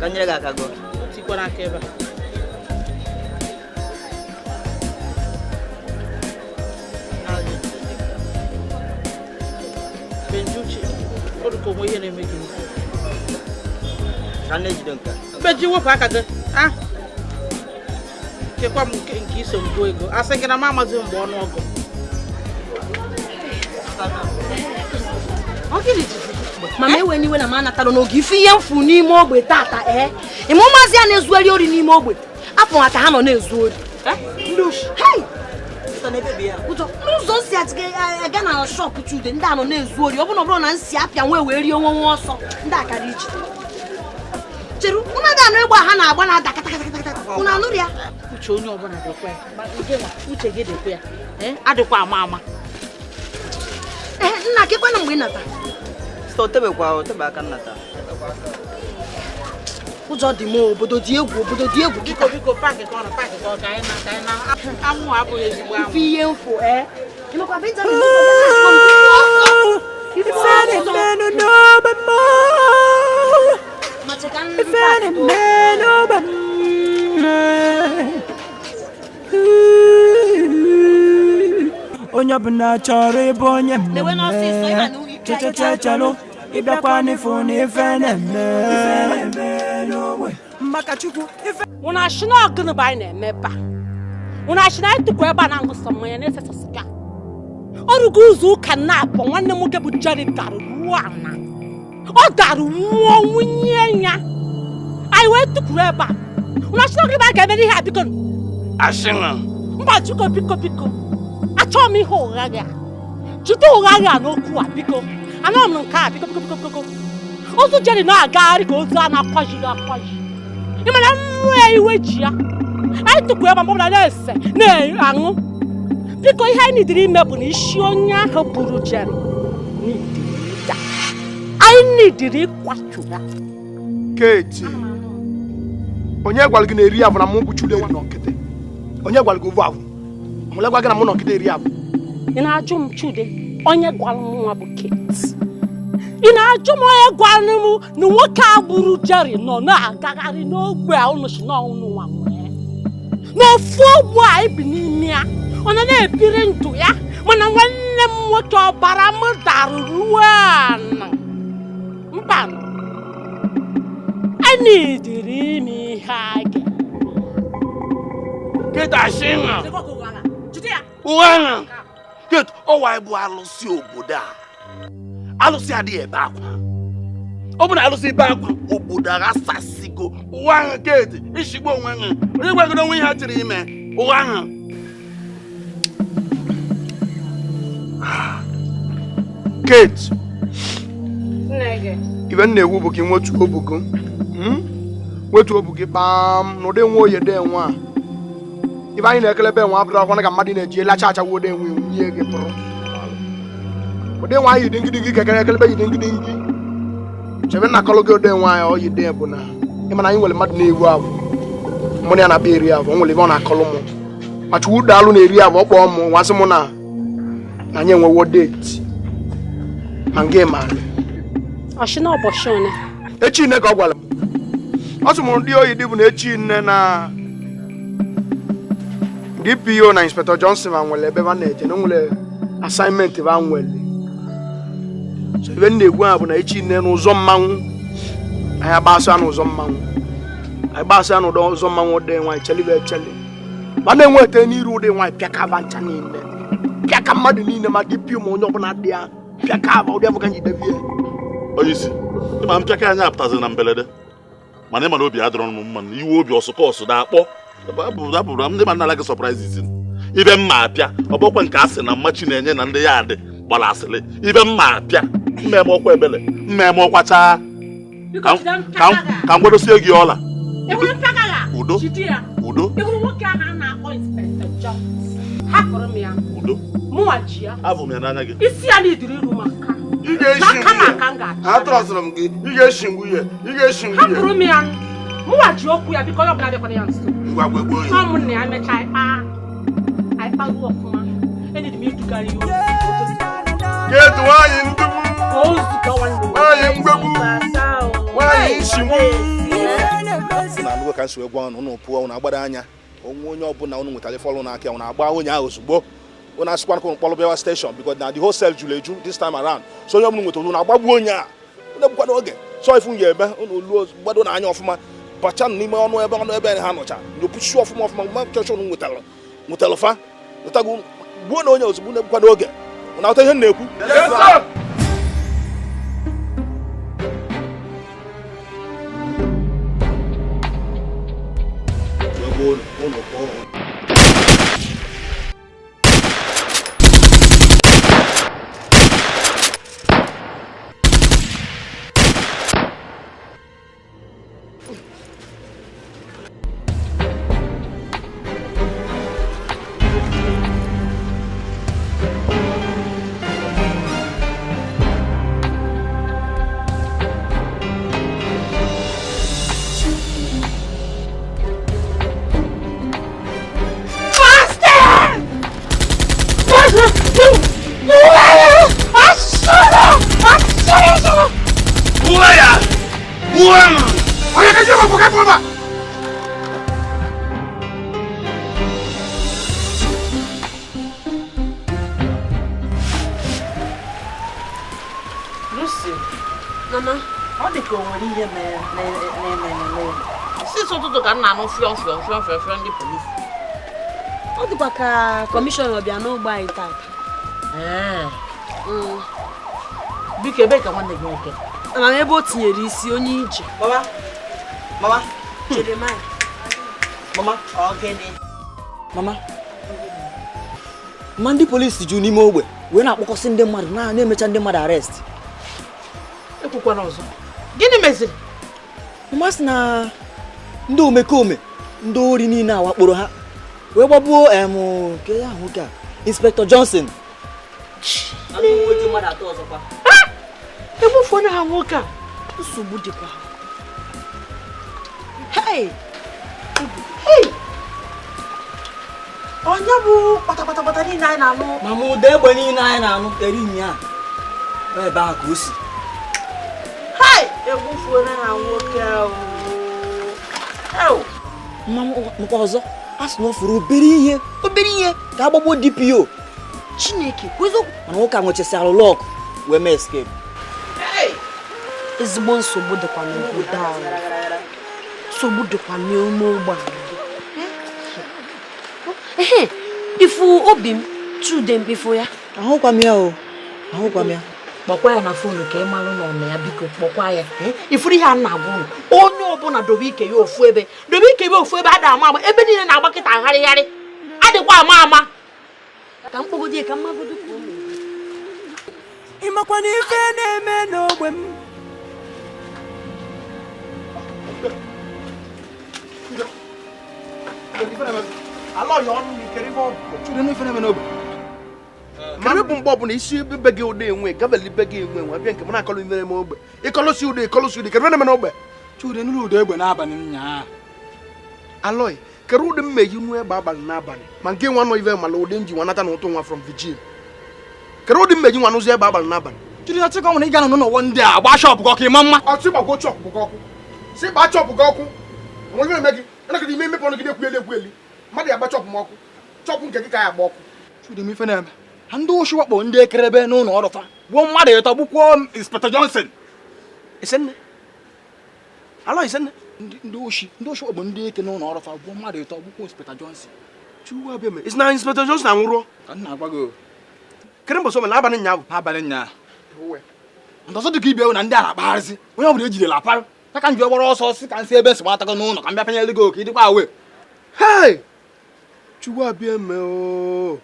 Ka nyere gị aka gụọ. Tikwara aka ebe a. Benji, ọ dị ka onwe ihe na-eme gị n'isi. Ka nne jide nke a. Benji, wepụ aka gị. Ah! Chekwa m nke iso m gụọ ego. Asị gị na m amaghị mgbe ọnụọgụ. Mama ewe n'iwe na m anatara n'oge ife ihe mfu n'ime ogbe tata ee ịma ụmụazị ya na-ezugheri ori n'ime ogbe afọ ha ka ha nọ na-ezu ori. N'ụzọ nsi aga na shọpụ Chude ndị a nọ na-ezu ori ọ bụrụ na nsi apịa nwe wee rie nwe nwa ọsọ ndị akara iche chere ụna ga anụ egbe ha na-agba na-ada kata ụna anụrụ ya. Uche onye ọbụla dịkwa ya uche gị dịkwa ya adịkwa ama ama. Nna kekwana mgbe ị nata otebe aka nnata. Ụjọ dị m obodo dị egwu obodo dị egwu kịta. Biko paakị ka ọ nọ paakị ka ọ ka anyị na ka anyị na anwụ abụghị ezigbo anwụ. Ife ihe mfu ee ịmakwa Benjamin onye ọbụla chọrọ ịbụ onye mmemme chechechechelụ ịbịakwa n'ifu na ife na-eme maka Chukwu ife unu achị na ọgụnụ bụ anyị na-eme ebe a unu achị na anyị tụkwa ebe a na-aṅụ sọ mmanya na-ese sịga ọrụgo ụzọ ụka na-abụ nwanne m nwoke bụ Jerry dara ruo ala ọ dara nwụọ nwunye ya anyị wee tụkwuru ebe a unu achị na ọgụnụ bụ anyị ga-eme ihe a biko mba Chukwu biko biko achọghị m ihe ụgha gị a jide ụgha gị a n'okwu a biko anọ m nke a biko biko biko biko ozu Jerry na-agagharị ka ozu a na-akwajiri akwaji ị mara mmụọ ya iwe ji ya anyị tụkwu ebe mgbe ọbụla na-ese na-aṅụ biko ihe anyị nidiri ime bụ na isi onye ahụ buru Jerry n'idiri anyị nidiri ịkwatu ya. Kate, onye gwara gị na eri abụ na mụ bụ Chude nọ nkịtị? Onye gwara gị ovu abụ? Onye gwara gị na mụ nọ nkịtị eri abụ? Ị na-ajụ m Chude onye gwara m nwa bụ Kate? Ị na-ajụ m onye gwara m na nwoke a gburu Jerry nọ na-agagharị n'ogbe a unu si n'ọnụ nwa nwee n'ofu ogbe a ibi n'ime ya ọ nọ na-ebiri ndụ ya mana nwanne m nwoke ọbara m dara ruo ala mba anyị dịrị ime ihe a ga Kate asị ụgha Kate ọwa bụ alụsị obodo a alụsị adịghị ebe akwa ọ bụ na alụsị ebe akwa obodo aghasasịgo ụwa ahụ Kate ishigbo onwe ha onye gwagoro onwe ihe ha chịrị ime ụwa ahụ. Kate, ibe m na-ekwu bụ ka ị nwetu obu gị nwetu obu gị kpam n'ụdị nwa oye de nwa a ibe anyị na-ekelebe enwe abụrụ akwana ka mmadụ na-eji lacha achawo ụdị enwe nwunye gị pụrụ ụdị nwa anyị yi dingidingi kekere ekelebe yi dingidingi chebe nna kọlụ gị ụdị nwa anyị oyi dị bụ na ịma na anyị nwere mmadụ na-ewu abụ mụ na ya na-abịa eri abụ o nwere ebe ọ na-akọlụ mụ ma chukwu daalụ na-eri abụ ọ kpọọ mụ nwasị mụ na anyị enwewo deeti ma nga maara echi nne ka ọ gwara m ọ sị m ndị oyi dị bụ na echi nne na DPO na Inspector Johnson ma nwere ebe ha na-eje na nwere assignment ba nwere so ebe m na-egwu ha bụ na echi nne n'ụzọ mmanwụ anyị agbasa n'ụzọ mmanwụ anyị gbasa n'ụzọ mmanwụ ụdị nwaanyị chelibe echeli ma na-enweta n'iru ụdị nwaanyị pịakava ncha niile pịaka mmadụ niile ma DPO ma onye ọbụla dị ya pịaka aba ụdị afọ ka anyị debie. Onye isi ịma mpịaka anyị apụtaziri na mberede mana ịma na obi adịrọ m mma na iwe obi ọsụkọ ọsụ na-akpọ abụrụ ndị ma nna gị sọpraịzis ibe mma apịa ọ bụkwa nke asị na mmachi na-enye na ndị ya adị gbara asịrị ibe mma apịa mmemme ọkwa ebele mmemme ọkwa chaa ka m gwadosie gị ọla udo udo udo abụ m ya n'anya gị isi ya n'idiri iru maka atọrọsịrị m gị ị ga-eshi nwunye ị ga-eshi nwunye hapụrụ m ya mụnwa ji okwu ya biko onye ọbụla bịakwana ya nso ọ mụ na ya mechaa anyị kparuo ọfụma enyi m idugara ya ozi Kedu nwaanyị ndugbu nwaanyị mgbegbu nwaanyị nshigbu. na-emezi. Na anụgo ka nsi wee gwa ụnụ, ụnụ pụọ, ụnụ agbado anya. Onwe onye ọbụla ụnụ nwetara ife ọlụ n'aka ya, ụnụ agba onye ahụ ozugbo. Ụnụ asịkwa ka ụnụ kpọrọ bịawa station because na the whole cell juru eju this time around. So onye ọbụla nwetara ụnụ agbagbuo onye a. Ụnụ egbukwa n'oge. So ifu ya eme, ụnụ luo gbado n'anya ọfụma. Bacha n'ime ọnụ ebe ha nọcha. Nyopusi ọfụma ọfụma, ma chọọchị ụnụ nwetara. Nwetara fa. Nwetago gbuo na onye ozugbo, ụnụ egbukwa n'oge. Ụnụ aghọta ihe m na-ekwu? Yes, sir. Lucy, Mama, ọ dị ka o nwere ihe na-eme n'ụlọ. Sisi ụtụtụ ka m na-anụ fịọ fịọ fịọ fịọ fịọ ndị polisi. Ọ dịkwa ka kọmishọna bịa n'ogbe anyị taa. Biko ebee ka nwanne gị nwoke? Mama, ebe o tinyere isi onye ije. Mama, mama, Jeremiah. Mama, ọ gịnị? Mama, ma ndị polisi juru n'ime ogbe wee na-akpọkọsị ndị mmadụ na-emecha ndị mmadụ arrest. Ekwukwana ọzọ. Gịnị meziri? Mama sị na ndị omekome ndị ori niile a wakporo ha wee gbagbuo nke ya ahụ ka Inspector Johnson. Ndị uwe ojii mmadụ atọ ọzọkwa. Egbufuona ha nwoke a. Nsogbu dịkwa. Hey! Hey! Onye bụ kpatakpatakpata niile anyị na-anụ? Mama, ụda egbe niile anyị na-anụ eri nya. Ebe ahụ ka o si. Hey! Egbufuona ha nwoke ahụ. Mama, nkwa ọzọ, a sị na ọ fụrụ obere ihe ka agbagbuo DPO. Chineke, eziokwu. Mana nwoke a nwechasịara lọk wee mee escape. Ezigbo nsogbu dịkwa n'obodo anyị. Nsogbu dịkwa n'ime ogbe anyị. Ehe, ifu obi m Chude mkpifo ya. Ahụkwa m ya o. Ahụkwa m ya. Kpọkwa ya na foonu ka ị malụ na ọ na ya, biko kpọkwa ya. Ifuru ihe a na-agwa ụnụ, onye ọbụla dobe ike ya ofu ebe. Dobe ike ya ofu ebe, ada ama ama. Ebe niile na-agba kịta agharịgharị. Adịkwa ama ama. Ka mkpọgodi ka mmagodo ka ụmụ. Ịmakwa na ife na-eme n'ogbe m. Mara bụ mgbe ọbụla isi ebe gị ụda enwe gabeli be gị enwe nwa bịa nke m na-akọlụ imere m ogbe ịkọlụsi ụda ịkọlụsi ụda kedu eme n'ogbe. Chude nụrụ ụda egbe n'abalị nnyaa. Alọị kedu ụdị mmeji nụ egbe abalị n'abalị ma nke nwa nọ ive mala ụdị nji nwa nata na ụtụ nwa from vigil. Kedu ụdị mmeji nwa nụzi egbe abalị n'abalị? Chude na chịkọ nwere ịga nọ n'ụwa ndị a gba shọpụ gị ọkụ ịma mma. Ọ sị gbagwo chọpụ gị ọkụ. Sị gbaa chọpụ gị ọkụ. Onwe eme gị anakọta ime mmepe ọnụ gị na-ekwu elu ekwu elu. Mmadụ ya agba chọpụ m ọkụ. Chọpụ nke gị ka ya agba ọkụ. Chude m ife na-eme. Ha ndị oshi wakpo ndị ekerebe n'ụlọ ọrụ fa gbuo mmadụ ịtọ gbukwuo Inspector Johnson. Isenne? Alọ isenne? Ndị oshi wakpo ndị eke n'ụlọ ọrụ fa gbuo mmadụ ịtọ gbukwuo Inspector Johnson. Chukwu abịa me. Isi na Inspector Johnson anwụrụọ? Ka m na-agwa gị. Kedu mbọsị o mere n'abalị nyaa bụ? N'abalị nyaa. Ndọsọ dị ka ibe na ndị a na-akpagharịsị onye ọbụla ejidere aparụ ya ka m ji gbara ọsọ si ka m si ebe nsogbu atago n'ụlọ ka m bịa penyere gị oke ịdịkwa awe. Hey! Chukwu abịa me oo.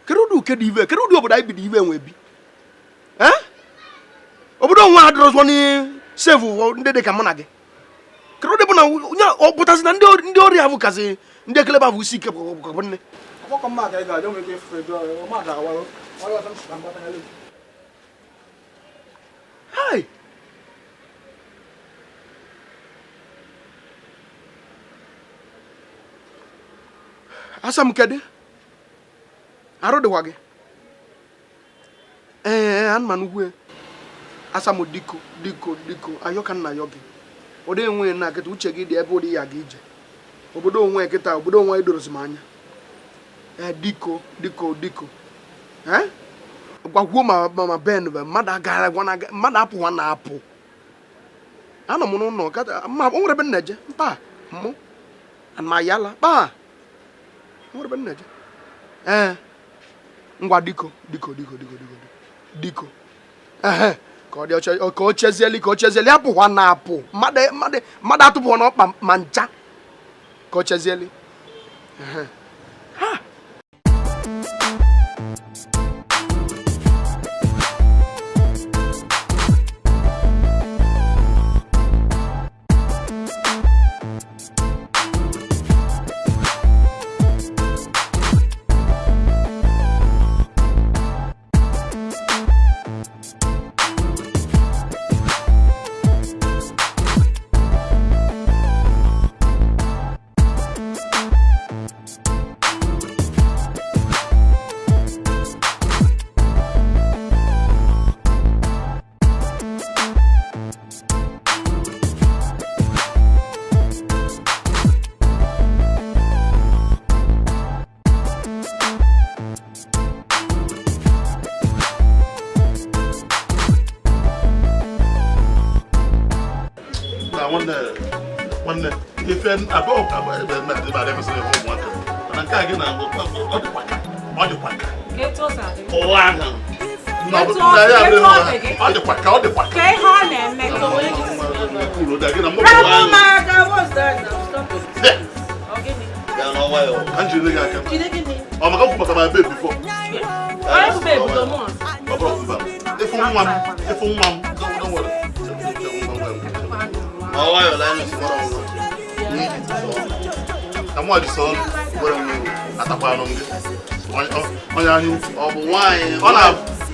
Kedu ụdị uke dị ive? Kedu ụdị obodo anyị bido ive enwe bi? Obodo onwe adịrọzọ n'isevu ndị dị ka mụ na gị. Kedu ụdị bụ na onye ọ pụtasị na ndị ori ahụ kasị ndị ekelebe ahụ isi ike bụ nne? Hey! Asa m kedu? Arụ dịkwa gị? Ee, ana m anụkwu ya. Asa m diko diko diko ayọ ka nna ayọ gị. Ụdị enwe na kịta uche gị dị ebe ụdị ya gị ije. Obodo onwe kịta, obodo onwe edorozi m anya. Diko, diko, diko. Gwagwuo ma Ben bụ mmadụ agara mmadụ apụwa na apụ. Anọ m n'ụlọ kata ma o nwere ebe m na-eje mpa mụ ma yala kpa o nwere ebe m na-eje. Ngwa diko, diko, diko, diko, diko, diko. Ka ọ dị ọcha ka o chezieli ka o chezieli apụwa na apụ mmadụ mmadụ mmadụ atụpụwa n'ọkpa ma ncha ka o chezieli. Ha.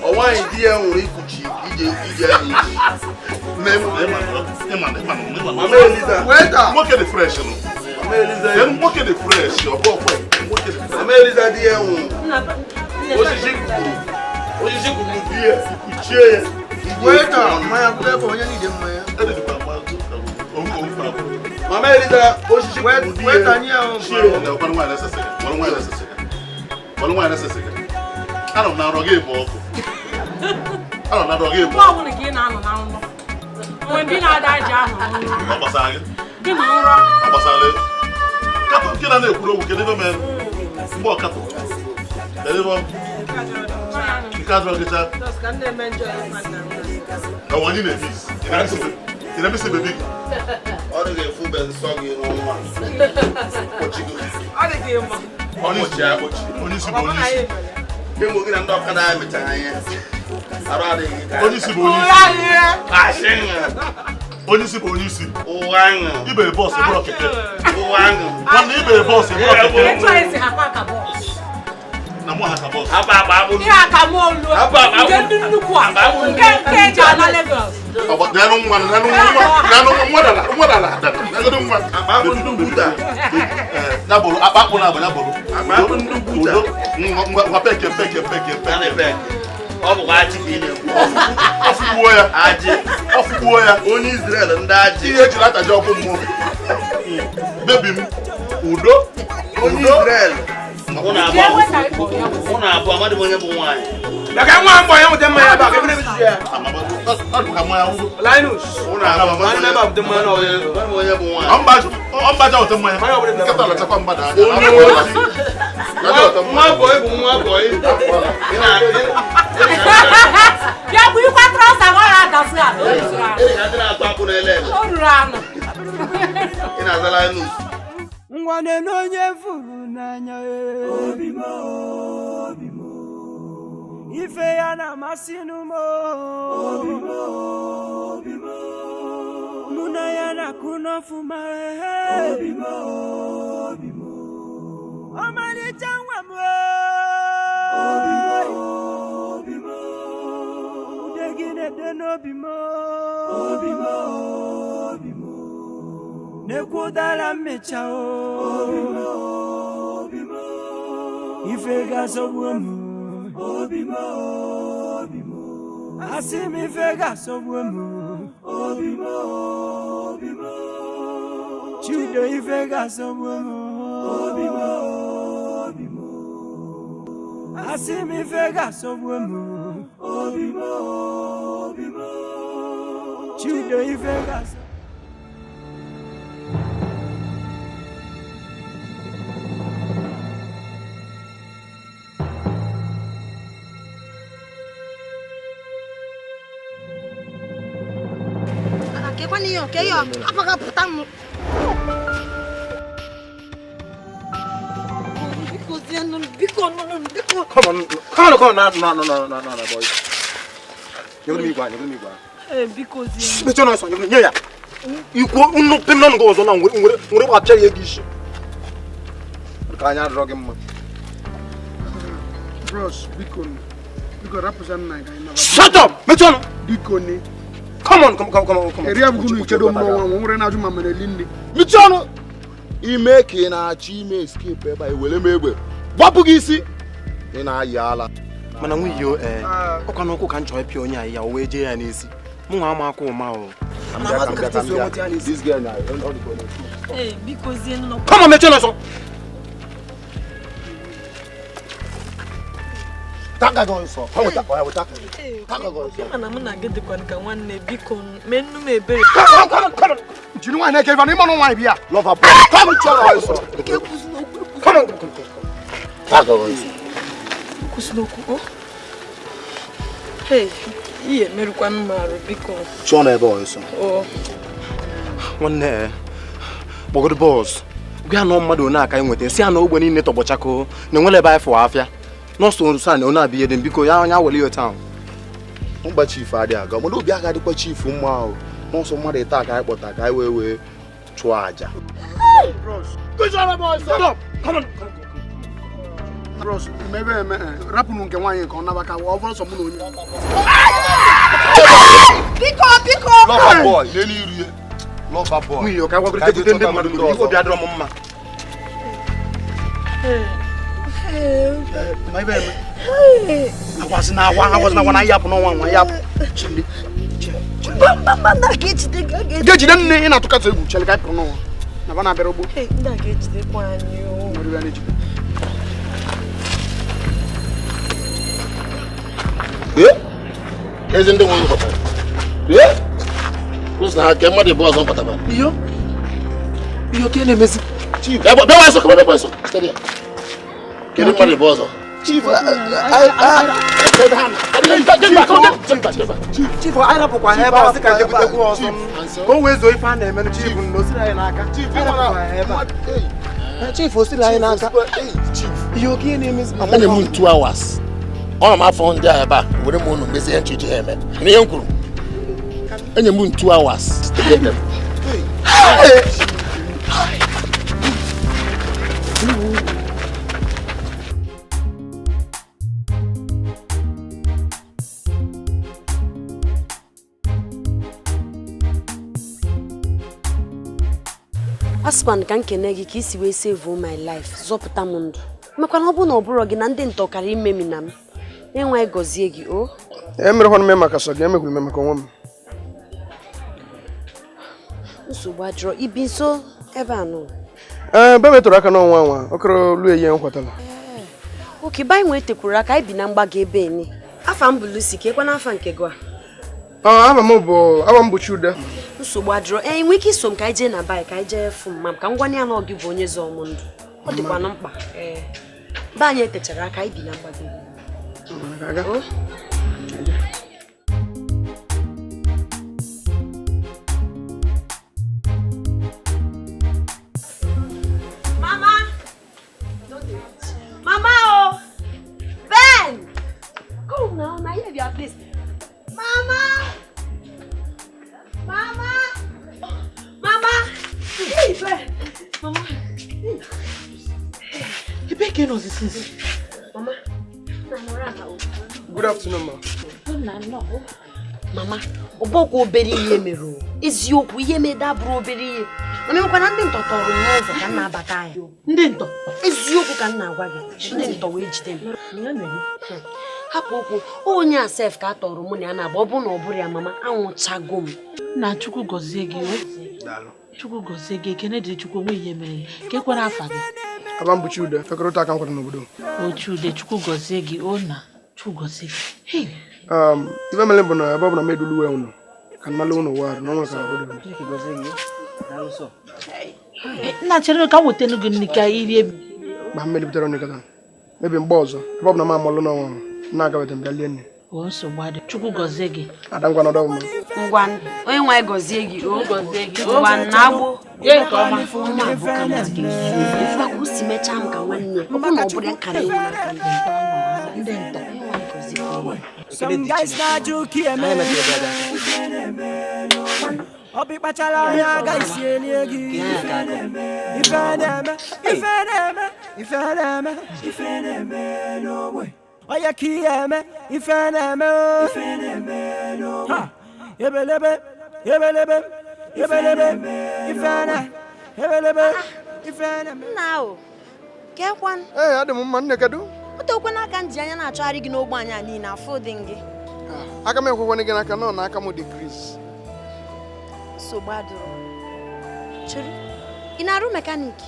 Ọ nwaanyị di ya nwere ikuchi ije ije nwoke dị fresh nwoke dị fresh ọ bụ ọkwa nwoke dị fresh. Mama Eliza di ya nwụrụ osisi kwuru di ya kuchie ya. Weta mmanya kwụrụ ebe onye niile mmanya. Mama Eliza osisi kwuru di ya. Weta nye ya. Anọ m na nrọ gị bụ ọkụ. Anọ m na nrọ gị bụ ọkụ. Mgbe ọbụla ka ị na-anọ na nrọ. Mgbe ndị na-ada aja ahụ. Ọ gbasara gị? Gị na nrọ. Ọ gbasara gị? Katọ nke na na-ekwuru okwu kedu ebe mere? Mgbe ọkatọ. Kedu ebe ọ? Nke adịrọ gị chaa. Ọ anyị na-eme isi. Ị na-emesi bebi gị? Ọ dị ga-efube nsọ gị n'ọnwa. Ọ dị gị mma. Onye isi bụ onye isi. Kemgbe gị na ndị ọkada anyị mechara ihe. Arụ adịghị ka. Onye isi bụ onye isi. Onye isi bụ onye isi. Ụwa aṅụ. Ibe bọọsụ bụrụ keke. Ụwa aṅụ. Nwanne ibe bọọsụ bụrụ keke. Etu anyị si hakwa ka bọọsụ. Na mụ ha ka bọọsụ. Hapụ akpa akpụ. Ihe aka mụ olu. Nke ndị nnukwu a. Nke nke eji ala Lagos. Nanụ nwa nanụ nwa nanụ nwa dala nwa dala dala nwa. Akpa akpụ ndị ugwuta. Ya bụrụ akpa akpụ na-agba ya bụrụ. Akpa akpụ ndị ugwuta. Ngwa peke peke peke peke. Ọ bụkwa ajị ka ị na-ekwu. Ọfụgbuo ya. Ajị. Ọfụgbuo ya. Onye Izrel ndị ajị. Ihe ejiri ataji ọkụ mmụọ. Bebi m. Udo. Onye Izrel. Mụ na abụọ amadị m onye bụ nwaanyị. Bịa nwa mbọ ya nweta mmanya ebe a ka ebe na-emezuzu ya. Linus. Mụ na abụọ amadị m onye bụ nwaanyị. Ọ mbaja weta mmanya. Nkịta lachakwa mmadụ anya. Nwa bọyị bụ nwa bọyị. Bịa bụ ịkwa trọsa ọ na-adasị ala. O ruru ala. Ị na-aza Linus. Ngwa na-ene onye furu n'anya obi m obi m ife ya na-amasị m obi m obi m mụ na ya na-akụ n'ọfụma obi m obi m ọmalịcha nwa m obi m obi m ude gị na-ede n'obi m obi m obi m na-ekwu ụdara mmecha obi m obi m ife ga-asọgbu m obi m obi m asị m ife ga-asọgbu m obi m obi m. Chido ife ga-asọgbu m obi m obi m asị m ife ga-asọgbu m obi m obi m Chido ife ga-asọgbu. Keyo, apa pụta m? Biko, biko. Come on, come on, come on, no, no, no, no, no, no, boy. You're gonna be one, you're gonna be one. Biko, mechie ọnụ ọsọ, nye ya. Ikwu nnukwu pim n'ọnụ gị ọzọ na nwere apịa ya ego isi. Ka anya adịrọ gị mma. Bros, biko, biko rapụza nna gị anyị. Shut up! Mechie ọnụ! Biko ni. Come on, come, come, come, come on. Eri abụghị na ikedo mmọnwụ ahụ, nwere na-ajụ ma mere eli nne. Mechie ọnụ! Ime ka ị na-achọ ime escape ebe a, ewere m egbe. Gbapụ gị isi! Ị na-ayị ala. Mana nwunye o, ọkwa n'ụkwụ ka m chọrọ ịpịa onye anyị ya, o wee jee ya n'isi. Mụ nwa ama aka ụma o. Come on, mechie ọnụ ọsọ! Taka gị ọsọ. Mana mụ na gị dịkwa ka nwanne, biko mee nnu m ebere. Jiri nwaanyị na-eke ife na ịmanụ nwaanyị bịa. Lọva boy. Come chọrọ ọsọ. Come on. Taka gị ọsọ. Kwụsịrị okwu o. Hey, ihe emerụkwa m arụ biko. Chọọ na ebe ọsọ. O. Nwanne, kpọgodo bọs. Gwa ya na mmadụ one aka enweta, si ya na ogbe niile tọgbọchakoo, na enwere ebe anyị fụwa afịa. Nọọsụ nso na onye abịa dị biko ya onye awele ya taụn. Mgba chifu adịghị aga, mana obi aga adịkwa chifu mma ahụ. Nọọsụ mmadụ ịta ka anyị kpọta ka anyị wee chụọ àjà. Bros, mebe eme rapụnụ nke nwaanyị ka ọ nabaka ọ bụrụ sọ mụ na onye. Biko, biko. Lọva boy, n'elu iru ya. Lọva boy. Nwunye ka gwagorịta ndị mmadụ n'obi, obi adịrọ m mma. Akwasị na yapụ n'ọnwa nwa yapụ. Ga-ejide nne ị na-atụkatụ egwu chere ka anyị pụrụ n'ọnwa. Na ba na-abịara ugbo. Ndị a ga-ejidekwa anyị o. Ezi ndị nwe nkọtara. Kwụsị na ha ke mmadụ ịbụ ọzọ nkọtara. Iyo. Iyo ka na-emezi. Chief, bịa ọsọ, bịa ọsọ. Steady. Kedu mmadụ ịbụ ọzọ? Chief, Chief, anyị rapụkwa ha ebe a sị ka jekwutekwu ọsọ ka o wee zuo ife a na-emenụ. Chief, na osiri anyị n'aka. Chief, osiri anyị n'aka. Ihe oke ihe na-emezi. Ana m 2 hours. Ọ nọ m afọ ndị a ebe a were m unu mezie ihe nchichi ha eme. Ihe m kwuru. Enye m 2 hours. Asịkwan ka nkene gị ka isi wee save my life, zọpụta m ndụ. Maka na ọ bụ na ọ bụrụ gị na ndị ntọ kara imemi na m. Enwe gọzie gị o. Emerekwana m maka sọ gị, emekwuru m maka onwe m. Nsogbu adịrọ, ibi nso ebe a nọ. Ee, be metụrụ aka n'ọnwa nwa, ọkọrọ lu eyi nkwatala. Oke, be anyị nwee tekwuru aka, anyị bi na mgbago ebe eni. Afa m bụ Lucy, ka ekwe n'afa nke gị a. Afa m bụ Chude. Nsogbu adịrọ, ee, nwee ike iso m ka anyị jee na baị, ka anyị jee fụ mma m, ka m gwa ya na ọ gị bụ onye zọọ m ndụ. Ọ dịkwanụ mkpa. Ee. Be anyị etechara aka, anyị bi na mgbago ebe. O? Mama! Mama oh! Ben! Come now, now here be your place. Mama! Mama! Mama! Hey, Ben! Mama! You beg you know this is. Mama. Good afternoon, ma. Mama, ọbọkwa obere ihe mere o. Eziokwu ihe mere dabụrụ obere ihe. Mana enwekwa na ndị ntọ tọrọ m n'ụzọ ka m na-abata ya. Ndị ntọ? Eziokwu ka m na-agwa gị. Ndị ntọ wee jide m. Hapụ okwu, onye a sef ka a tọrọ mụ na ya na-agba, ọ bụrụ na ọ bụrụ ya mama, anwụchago m. Na Chukwu gọzie gị o. Chukwu gọzie gị, ekene dịrị Chukwu onwe ihe mere ka ekwere afa gị. Aba m bụ Chude, fekọrịta aka m kwara n'obodo. O Chude, Chukwu gọzie gị o na Chukwu gọzie gị. Hey. Ife mere bụ na ebe ọ bụ na m edulu uwe unu ka nnalụ unu ụwa arụ na ọnwa ka obodo. Nna chere ka m wetanu gị nri ka i rie. Ma mmeli butere ọnụ kata. Mebi mgbe ọzọ, ebe ọ bụ na m amụlụ n'ọnwa na-agabata m bịa lie nne. O nsogbu adị. Chukwu gọzie gị. Ada ngwa nọdụ ọmụma. Ngwa onye nwe anyị gọzie gị o. Ngwa na agbụ. Ye nke ọma. Ọma bụ ka mmadụ ga-ezu ohi. Ife ka o si mechaa m ka nwanne ya. Ọ bụ na ọ bụrụ ya ka na-enwe n'aka ndị ntọ. Some guys na-ajụ ka eme obi kpachara anya agaghị si elie gị ife na-eme ife na-eme ife na-eme ife na-eme n'ogbe onye ka ihe eme ife na-eme ife na-eme n'ogbe ebelebe ebelebe ebelebe ife na ebelebe ife na-eme. Nna o kekwan. Ee, adị m mma nne, kedu? Otokwe n'aka m ji anya na-achọgharị gị n'ogbe anyị a niile afọ dị gị. Aka m ekwekwana gị n'aka nọ n'aka m dị gris. Nsogbu adịrọ. Chere, ị na-arụ mekaniki?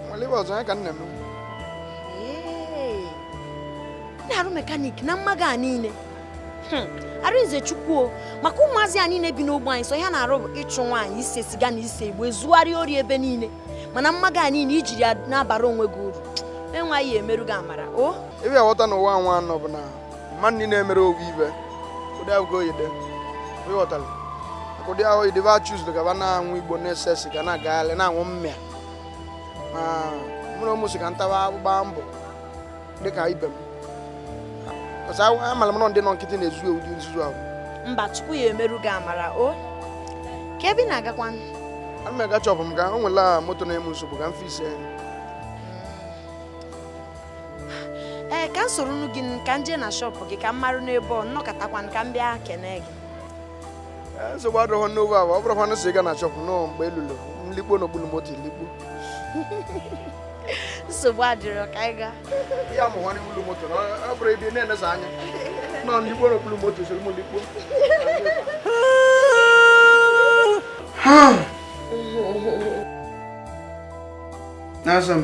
Nwere ebe ọzọ ya ka nna m. Ee, ị na-arụ mekaniki na mmaga a niile. Arụnze Chukwu o, maka ụmụazị a niile bi n'ogbe anyị so ihe na-arụ bụ ịchụ nwaanyị, ise siga na ise igbo, ezugharị ori ebe niile. Mana mmaga a niile ijiri ya na-abara onwe gị uru. Enweghị emerụ gị amara o. Ebe aghọta n'ụwa nwa anọ bụ na mmadụ niile emere owu ibe ụdị ahụ ka oyide ịghọtara ụdị ahụ oyide ba chuzuru ka ba na-anwụ igbo na-ese siga na-agagharị na-anwụ mmịa ma mụrụ ụmụ si ka ntaba gbaa mbọ dịka ibe m ọsọ amara m nọ ndị nọ nkịtị na-ezu ewu dị nzuzu ahụ. Mba, Chukwu ya emerụ gị amara o. Ka ebe ị na-agakwa? Ana m aga chọpụ m ka o nwela moto na-eme nsogbu ka m fise. Ee, ka m soro unu gị ka m jee na shọpụ gị ka m marụ n'ebe ọ nnọkọtakwa ka m bịa kene gị. Nsogbu adịghị n'owe ahụ, ọ bụrụkwa na sị ga na shọpụ nọ mgbe elulu mlikpo n'okpuru moto ilikpo. Nsogbu adịrọ ka anyị gaa. Ya mụwa n'okpuru moto na ọ bụrụ ebe na-enesa anya nọ nlikpo n'okpuru moto soro m likpo. Nasa m.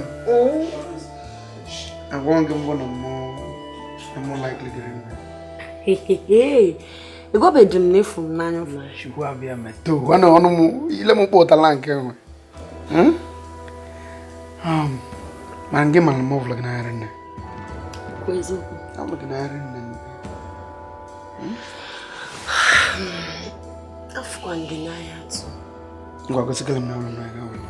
Agwọ gị mbụ na mmụọ likely dịrị mbe. Egobedị m n'efu m n'anya. Chukwu abịa metụ ọnụ ọnụ m ile m kpọtala nke nwe. Ma gị mara m ọbụla gị n'ahịrị nne. Kwa eziokwu. Ọbụla gị n'ahịrị nne. Afụkwa gị n'ahịa atụ. Ngwa gosikele m na ụlọ m n'ahịa ụlọ.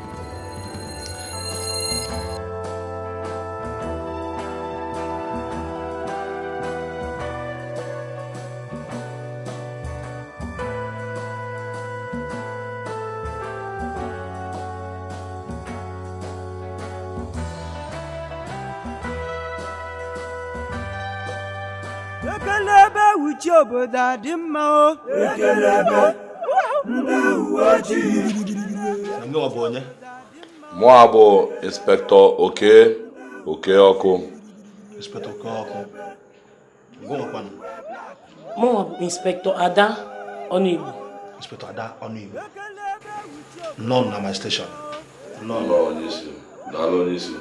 Ekelebe uche obodo adị mma o. Ekelebe ndị uwe ojii. Mụ bụ Inspektọ Oke Okeọkụ. Inspektọ Okeọkụ. Mụ bụ Inspektọ Ada Ọnụigbo. Inspektọ Ada Ọnụigbo. Nọ na my station. Nọ onyeisi. Daalụ onyeisi.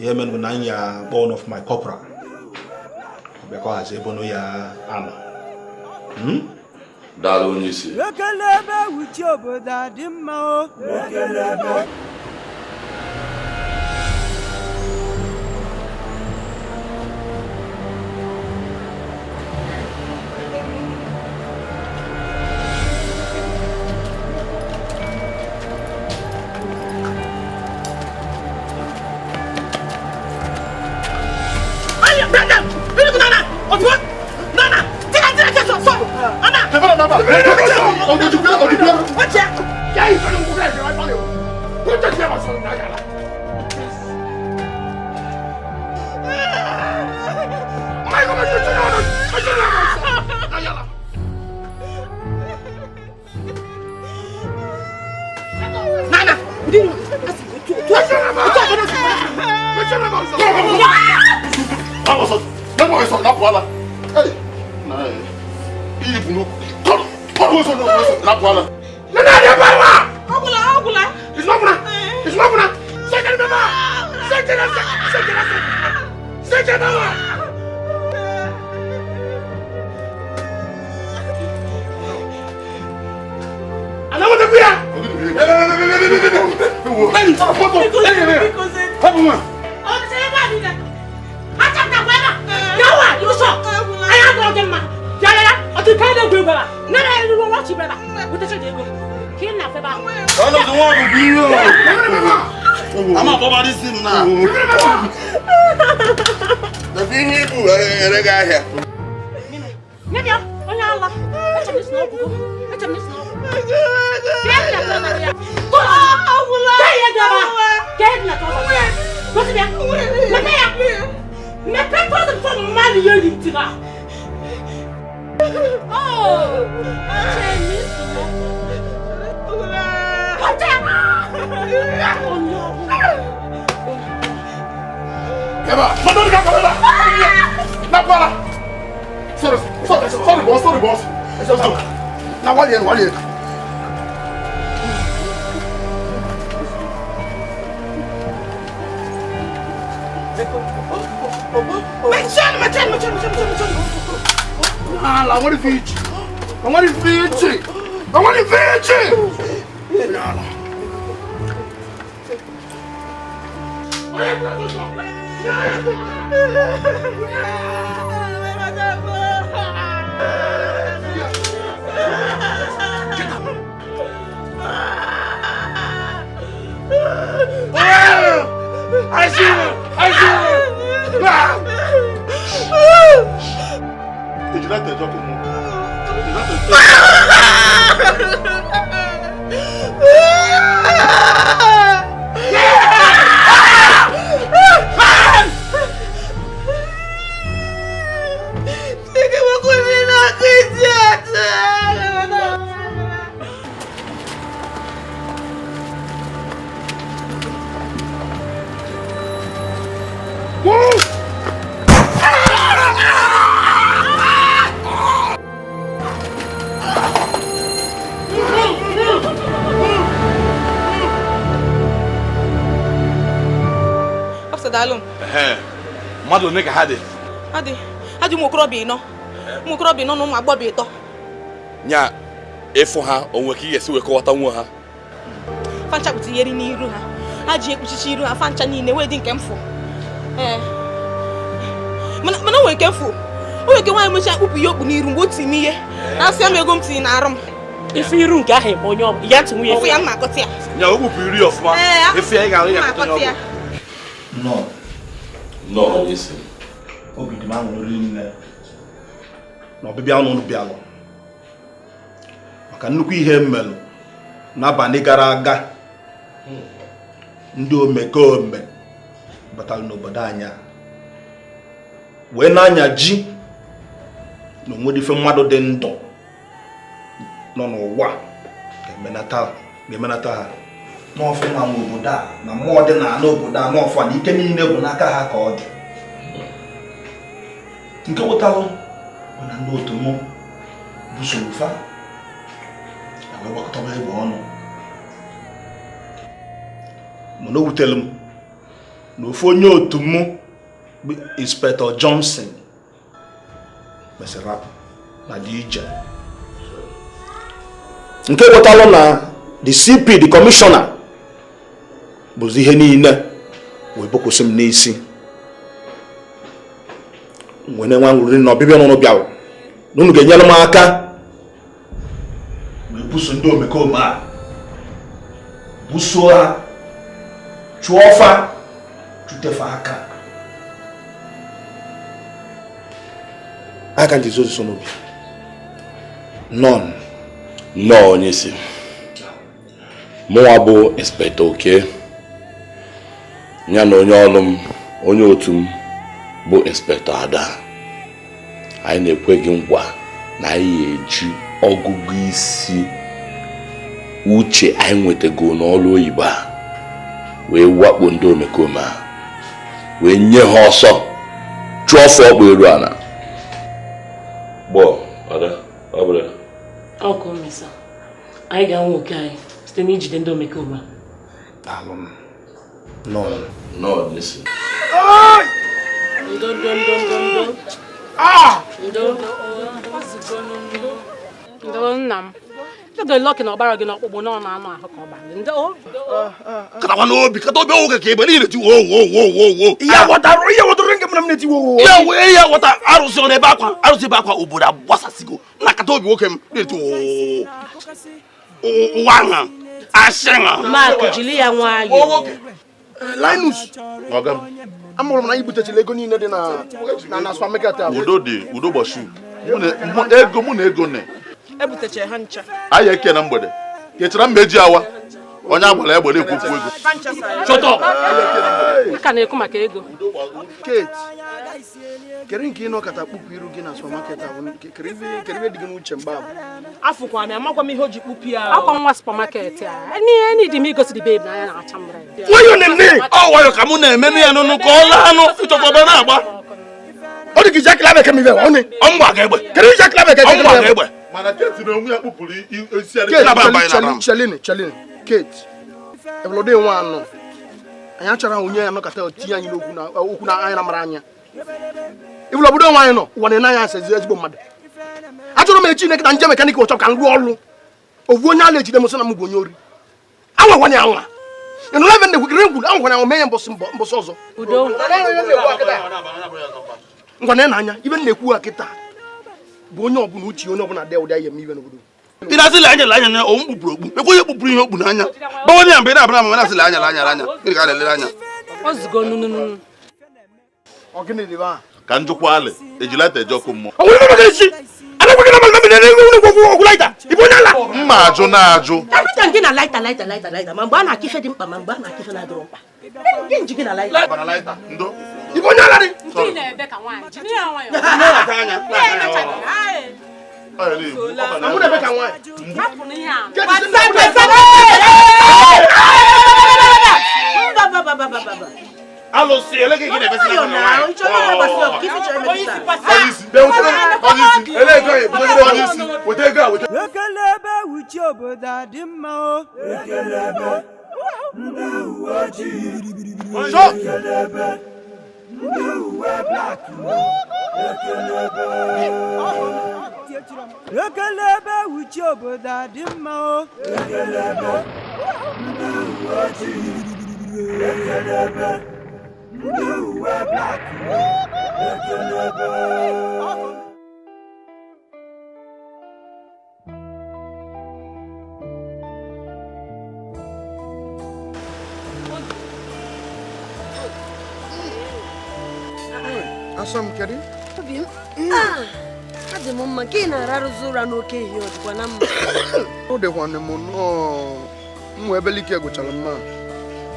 Ihe mere bụ na anyị akpọ one of my corporal. Because ebe no ya anọ. Daalụ onyeisi. Ekelebe uche obodo adị mma o. Ekelebe. Napụ ala. Ama akpọbara isi m na. Dafe ihe ibu ere gị ahịa. Sorry, sorry, sorry, boss, sorry, boss. Now, what here? I want to feed. I want to feed. I want to feed. I see you! I see you! Did you like the joke? Did you like the mmadụ one ka ha dị? Adị ụmụ okorobịa ịnọ. Ụmụ okorobịa ịnọ na ụmụ agbọghọ ịtọ. Nya ịfụ ha onwe ka ị ga-esi wee kọwata nwa ha. Fancha kpụtinyere n'iru ha. Ha ji ekpuchichi iru ha fancha niile wee dị nke mfụ. Ee. Mana o nwere nke mfụ. O nwere nke nwaanyị mechaa kpụpụ ihe okpu n'iru mgbe o tiri m ihe. Na-asị m ego m tinye n'arụ m. Ife iru nke ahụ ebe onye ọ ya ntị nwunye. Ofu ya mma akọta ya. Nya o kpụpụ iru ya ọfụma. Efe ya ị ga-ahụ ya akọta ya. No. No, listen. Obi dị m aṅụrị nne na ọbịbịa ụnụ bịalụ maka nnukwu ihe mmelụ n'abalị gara aga ndị omekome batara n'obodo anyị wee na-anya ji na onwere ife mmadụ dị ndụ nọ n'ụwa ga-emenata ha n'ọfụma n'obodo a na mmụọ dị n'ala obodo a n'ọfụ na ike niile bụ n'aka ha ka ọ dị nke wụtalụ bụ na ndị otu mụ busoro fa wee gbakọtaba egbe ọnụ mana o wutere m na ofu onye otu mụ bụ Inspector Johnson mesịrị rapụ na dị ije nke wụtalụ na the CP, the commissioner, bụzi ihe niile wee bokwụsị m n'isi nwere nwa nwụrị na ọbịbịa n'ụlọ bịara na unu ga-enyere m aka wee buso ndị omekome a buso ha chụọ fa chụtefe aka aka njizi oziso n'obi nọn nnọọ onye isi. Mụnwa bụ Inspector Oke ya na onye ọrụ m onye otu m bụ Inspector Ada anyị na-ekwe gị nkwa na anyị ga-eji ọgụgụ isi uche anyị nwetago n'ọrụ oyibo a wee wakpo ndị omekome a wee nye ha ọsọ chụọ ọfọ ọkpụ eru ala. Gbọọ Ada, ọ bụrụ ọkụ. Anyị ga-anwa oke anyị site n'ijide ndị omekome. Daalụ m. Nọ. Nọ n'isi. Ndo ndo ndo ndo ndo. Ah! Ndo. Ndo nna m. Ndị lọkị na ọgbara gị n'ọkpụkpụ na ọ na-anụ ahụ ka ọ bara. Ndo. Katakwa n'obi, kata obi oge ka ebe niile ti wo wo wo wo wo. Ihe ghọtara ihe ghọtara nke m na m na-eti wo wo. Ihe wee ihe ghọta arụsị ọ na-ebe akwa, arụsị ebe akwa obodo agbasasịgo. Na kata obi nwoke m na-eti wo. Ụwa nha, asị nha. Mark, jiri ya nwayọọ. Linus. Ọga m. Amụrụ m na ibutechara ego niile dị na na supermarket ahụ. Udo dị, udo gbashu. Ego mụ na ego nne. Ebutechara ha ncha. Anyị eke na mgbede. Kechara mba eji awa. Onye agbara egbe na-ekwu okwu ego. Shut up. Ka na-ekwu maka ego. Kate, kere nke ị nọkọta kpụpụ iru gị na supermarket ahụ, kere ibe dị gị n'uche mgbe ahụ. Afụkwa m amakwa m ihe o ji kpụpụ ya. Akwa nwa supermarket a. Any dị m igosi the babe na ya na-acha m red. Nwayọ na-eme. Ọ nwayọ ka mụ na-eme ya n'ụnụ ka ọ laa anụ ịchọkwa ọba na-agba. Ọ dị gị Jack Labe ka m ibe ọ ne. Ọ mgba ga egbe. Kere Jack Labe ka ọ mgba ga egbe. Mana Kate na onwe ya kpụpụrụ isi ya na Chelini, Chelini, Kate. Ebulode nwa anọ. Anyị achọrọ onye ya nọkọta tinye anyị n'okwu na okwu na anyị na mara anya. Ibụlọ obodo nwa anyị nọ, ụwa na-ene anyị asị ezigbo mmadụ. Achọrọ m echi nekịta nje mekanik ọchọ ka m rụọ ọrụ. Ovu onye ala ejide m sị na m bụ onye ori. Anwakwana ya anwa. Ị nụrụ ebe na-ekwukiri ngwuru, anwakwana ya mee ya mbọsị mbọsị ọzọ. Ngwa na anya, ibe na-ekwu ha kịta bụ onye ọbụla uche onye ọbụla dị ụdị ahịa eme ibe n'obodo. Ị na-asị lee anya lee anya na òun kpụpụrụ okpu. Ekwe onye kpụpụrụ ihe okpu n'anya. Gbawa ya mgbe ị na-abara ma na-asị lee anya lee anya lee anya. Gịnị ka a na-elere anya? Ozugo nunu. Ọ gịnị dị ba? Ka njikwa alị ejilata eje ọkụ mmụọ. Ọ nwere maka esi. Anakwa gị na mmadụ na na-egwu ogwu laita. Ibu onye ala. Mma ajụ na-ajụ. Kapịta gị na laita laita laita laita ma mgbe a na-akọ ife dị mkpa ma mgbe a na-akọ ife na-adịrọ mkpa. Gị nji gị na laita. Bara laita. Ndo. Ibu onye ala dị. Nke ị na-ebe ka nwaanyị. Jiri ya nwayọọ. Na-ata anya. Na mụ na-ebe ka nwaanyị. Hapụ n'ihe a. Mba. Alụsị eleke gị na-ebesi na nwaanyị. Ekelebe uche obodo adị mma o. Ekelebe ndị uwe ojii. Ekelebe ndị uwe black. Ekelebe. Ekelebe uche obodo adị mma o. Ekelebe ndị uwe ojii. Ekelebe ndị uwe black. Ekelebe. Asam kedu? Obi m. Adị m mma nke ị na-ararụzi ụra n'oke ehihie ọ dịkwa na mma. Ọ dịkwa m nnọọ mụ ebelike gụchara mma.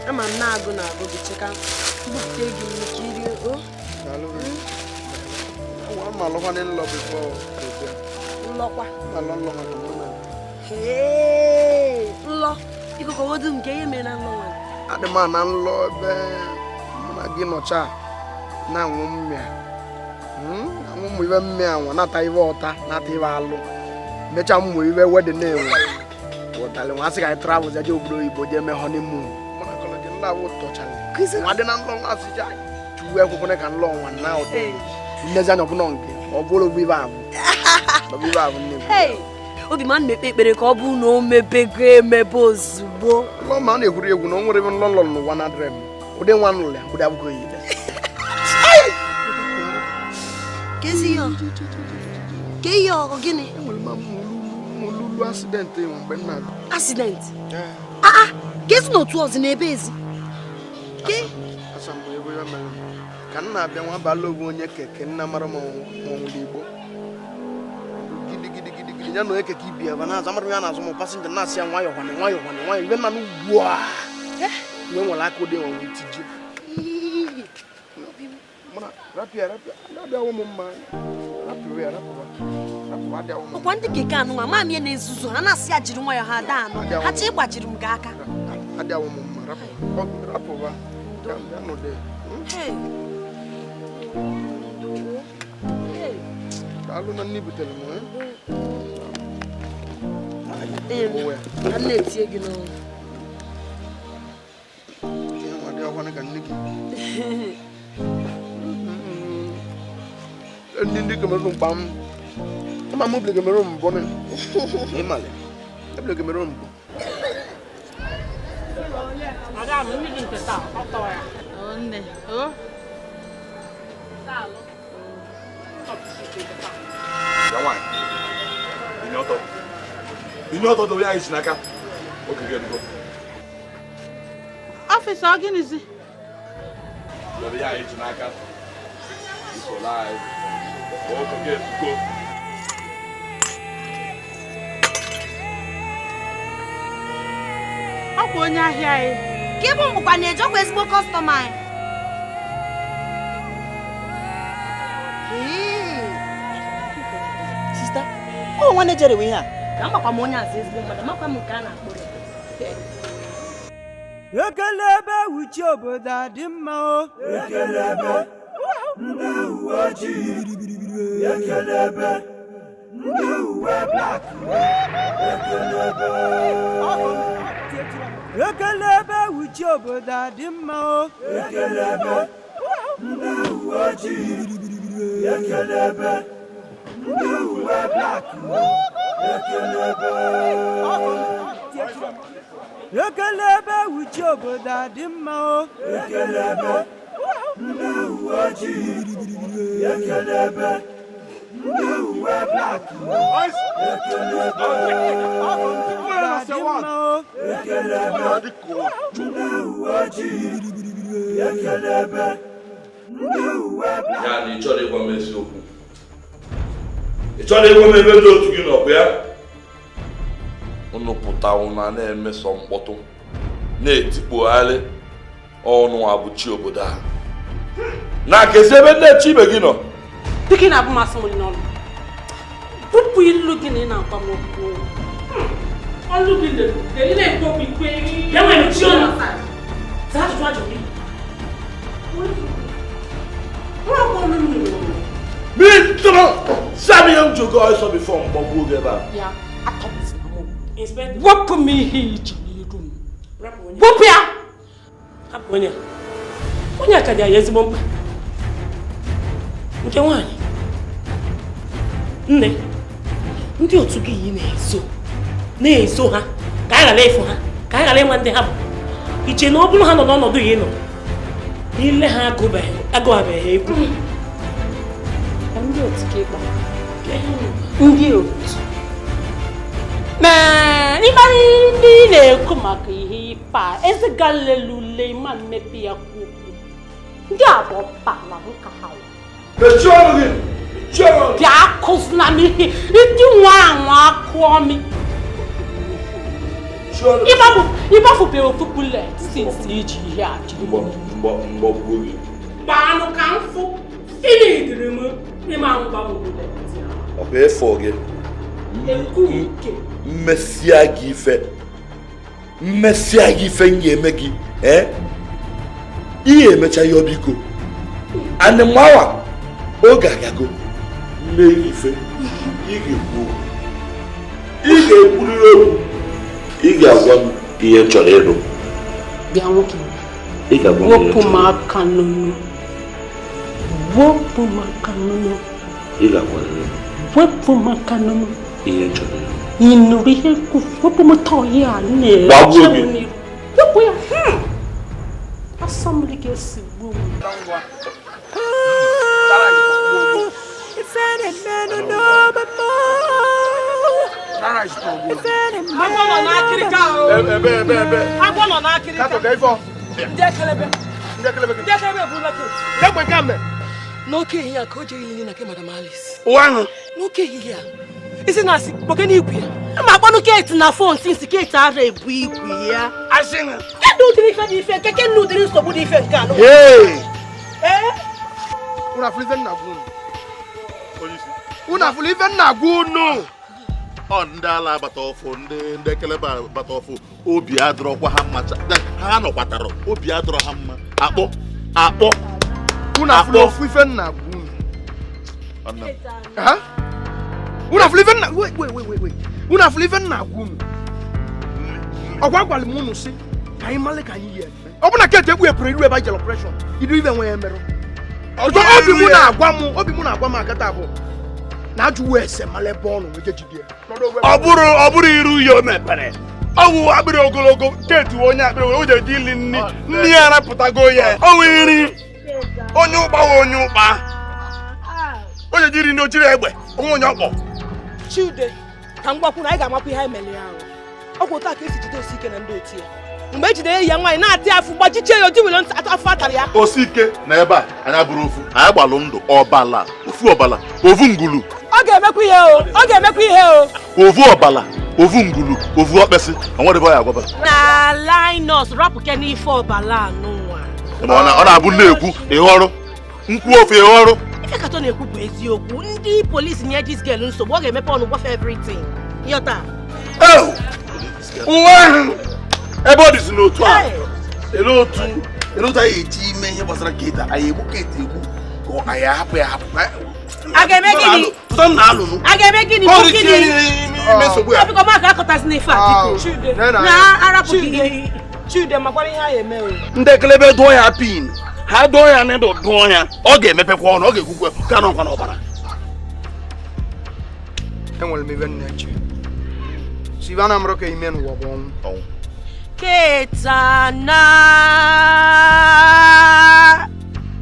Ama m na-agụ na-agụ gị cheka mbupụta gị nri ka iri o. Daalụ. Awa m alọkwa n'ụlọ before. Nlọkwa. Alọ nlọ maka mụ na. Hee, nlọ. Ikuku dum nke ihe mere na nlọ nwa. Adị m na nlọ ebe mụ na gị nọcha na-anwụ mmịa. Anwụ mụ ibe mmịa anwa nata ibe ọta nata ibe alụ. Mechaa mụ ibe wedin na-enwe. Wọtalị nwa asị ka anyị travel jee obodo oyibo jee mee honeymoon. Mụ na kọlọ gị nlọ awụ tọchalị. Nwa dị na nlọ nwa asị ja tuwe ekwekwana ka nlọ nwa na ụdị. Nnezi anya ọbụna nke ọ bụrụ obu ibe abụ. Ọ bụ ibe abụ nne m. Obi m a na-ekpe ekpere ka ọ bụ na o mebego emebe ozugbo. Nlọ ma a na-egwuri egwu na o nwere ebe nlọ nlọ n'ụwa na-adịrị m. Ụdị nwa nlọ ya ụdị abụghị oyi. Ke ihe ọ gịnị? Enwere m olulu asidenti mgbe m na-abịa. Asidenti? Ah, ka esi n'otu ọzọ n'ebe ezi. Ke? Asa m ebe ya mere m. Ka m na-abịa nwa abalị ogbu onye keke nna mara m ọnwụrụ Igbo. Gidi gidi gidi gidi ya na onye keke ibi ebe na-azụ amara m ya na-azụ m pasinja na-asị ya nwayọọ nwanne nwayọọ nwanne nwayọọ ibe nna m ugbu a. Mgbe nwere aka ụdị nwe tiji. Rapia rapia abịa ụmụ mma. Rapia rapia. Ọkwa ndị keke anụ nwa maamị na-ezuzu ha na-asị ya jiri nwayọọ ha daa anụ ha chọ ịgbajiri m gị aka. Adịawụ m mma rapụba daalụ na nne butere m. Ka m na-etinye gị n'ọnụ. Ndị Cameroon gbam. Ama m bụrụ Cameroon mbụ na. Ịmale. Ebule Cameroon mbụ. Madam, ndị gị nke taa, ọ tọrọ ya. Nne, o. Daalụ. Ya nwaanyị. Binye ọtọ. Binye ọtọ dobe ya isi n'aka. Oge gị erugo. Ọfịsa, ọ gịnịzi? Dobe ya isi n'aka. Isola anyị. Oge gị erugo. Ọ bụ onye ahịa anyị. Ka ịbụ mgbukwa na-ejekwa ezigbo kọstọma anyị. Sista, ọ nwanne Jerry nwe ihe a. Ka amakwa m onye azụ ezigbo mmadụ, amakwa m nke a na-akpọ ya. Ekelebe uche obodo adị mma o. Ekelebe ndị uwe ojii. Ekelebe ndị uwe black. Ekelebe. Ekelebe uche obodo adị mma o. Ekelebe ndị uwe ojii. Ekelebe ndị uwe black. Ekelebe. Ekelebe uche obodo adị mma o. Ekelebe ndị uwe ojii. Ekelebe ndị uwe black. Ekelebe adị mma o. Ekelebe ndị uwe ojii. Ekelebe ndị uwe black. Ya na ị chọrọ ịgwa m eziokwu. Ị chọrọ ịgwa m ebe ndị otu gị nọ bụ ya? Unu pụta ụna na-emeso mkpọtụ na-etikpogharị ọnụ abụchi obodo a. Na kezi ebe ndị eche ibe gị nọ. Dịka ị na-abụ m asị nwere n'ọnụ. Bupụ ilu gị na ị na-agwa m okwu. Ọnụ gị lere, ị na-ekwu okwu ikwe. Ya nwere chi ọnụ. Zaa ajụjụ ajụ gị. Nwa akwụkwọ ọnụ m nyere ọnụ. Mitro! Sami ihe m ji oge ọsọ bifọ mgbagbuo gị ebe a. Ya, atọpụsịla m okwu. Wepụ m ihe iji n'iru m. Wepụ ya! Hapụ onye. Onye ka dị anyị ezigbo mkpa. Nke nwaanyị. Nne, ndị otu gị yi na-ezo ha ka anyị ghara ịfụ ha, ka anyị ghara ịma ndị ha bụ. Iche na ọ bụrụ ha nọ n'ọnọdụ ya ị nọ, n'ile ha agụabeghị egwu. Ndị otu ka ịkpọ. Ndị otu. Mee, ịmara ndị na-ekwu maka ihe ife a, ezigalelule ma mmepe ya kwuo okwu. Ndị a bụ ọkpala nka ha. Mechie ọnụ gị! Mechie ọnụ gị! Bịa akụzina m ihe, ndị nwa anwa akụọ m. Ịgbafube ofu bulet since iji ihe a jiri. Mgbagbuo gị. Gbaanụ ka m fụ, ịnidiri m ịma mgbanwe bulet. Ọ bụ ịfụ gị. Mmesịa gị ife. Mmesịa gị ife m ga-eme gị. Ihe emecha ya biko. And mmawa oge agago. Mme gị ife. Ị ga-ekwu okwu. Ị ga-ekwurịrị okwu. Ị ga-agwa m ihe m chọrọ ịlụ. Bịa nwoke. Ị ga-agwa m ihe m Wepụ m chọrọ. aka n'ọnụ. Wepụ m aka n'ọnụ. Ị ga-agwarịrị m Wepụ m aka n'ọnụ. ihe m chọrọ ịlụ. Ị nụrụ ihe kwu wepụ m tọọ ya na-eche Gbagbuo m gị. n'iru. Wepụ ya. Asọ mmiri ga-esi gbuo m. Ife na-emenụ n'obe m. Agwọ nọ n'akịrịka o. Ebe ebe ebe. Agwọ nọ n'akịrịka. Katọ ka ifọ. Ndị ekelebe. Ndị ekelebe gị. Ndị ekelebe eburula Kate. Egbe nke ame. N'oke ehihie a ka o jere ilili na nke Madam Alice. Ụwa ahụ. N'oke ehihie a, isi na-asị kpọke n'igwe ya. Ama akpọnụ Kate na fon since Kate ara ebu igwe ya. Asị na. Kedu ụdịrị ife dị ife nke kedu ụdịrị nsogbu dị ife nke a? Hey! Ee? Unu afụlụ ife nna gwa unu. Unu afụlụ ife nna gwa unu. Ọ ndị ala agbata ọfụ ndị ekelebe agbata ọfụ obi adọrọkwa ha mma ha nọkwatara obi adọrọ ha mma akpọ akpọ. Unu afụlụ ofu ife nna gwa unu. Ha? Unu afụlụ ife nna wait wait wait wait. Unu afụla ife nna agwa unu. Ọgwa agwalị m unu si ka anyị malị ka anyị yi eme. Ọ bụ na Kate ekpughepụrụ iru ebe anyị jere operation, iru ibe nwe ya emerụ. Ọzọ obi mụ na-agwa m, obi mụ na-agwa m akata bụ na ajụwa ese mala ebe ọ nọ wee jide ya. Ọ bụrụ iru ya o mepere. Ọ wụ akpịrị ogologo, Kate onye akpịrị o ji ili nni, nni ya arapụtago ya. Ọ wụ iri onye ụkpa wụ onye ụkpa. Onye jiri nri ochiri egbe, onwe onye ọkpọ. Chude, ka m gwakwu na anyị ga-amakwa ihe anyị mere ya ahụ. Ọ bụ otu a ka esi jide Osike na ndị otu ya. Mgbe ejidere ya nwaanyị na-atị afụ gbajiche ya odi were afọ atara ya. Osike na ebe a anyị abụrụ ofu, anyị gbalụ ndụ ọbala, ofu ọbala, ofu ngulu. Ọ ga-emekwa ihe o, ọ ga-emekwa ihe o. Ofu ọbala, ofu ngulu, ofu okpesi, onwere ebe ọ ya agwaba. Na Linus rapụke n'ife ọbala anụnwa. Ọ na-abụ na-ekwu ịghọrọ, nkwụ ofe ịghọrọ. Ife katọ na-ekwu bụ eziokwu, ndị polisi nye dis girl nsogbu, ọ ga-emepe ọnụ gwafe everything. Yọta. Uwe ahụ ebe ọ dịzi n'otu a ele otu anyị eji ime ihe gbasara Kate, anyị egbu Kate egbu ka anyị ahapụ ya ahapụ. A ga-eme gịnị? A ga-eme gịnị? Ọ gịnị? Biko maka akọtasị n'ife a biko. Na arapụ gị. Chude makwara ihe anyị eme o. Ndị ekelebe dụọ ya pin, ha dụọ ya n'ịdụ dụọ ya, ọ ga-emepekwa ọnụ, ọ ga-ekwukwe ka nọkwa n'ọbara. Enwere m ibe nna eche. Si ibe a na-amụrụ ka ime n'ụwa bụ ọnwụ. Ketana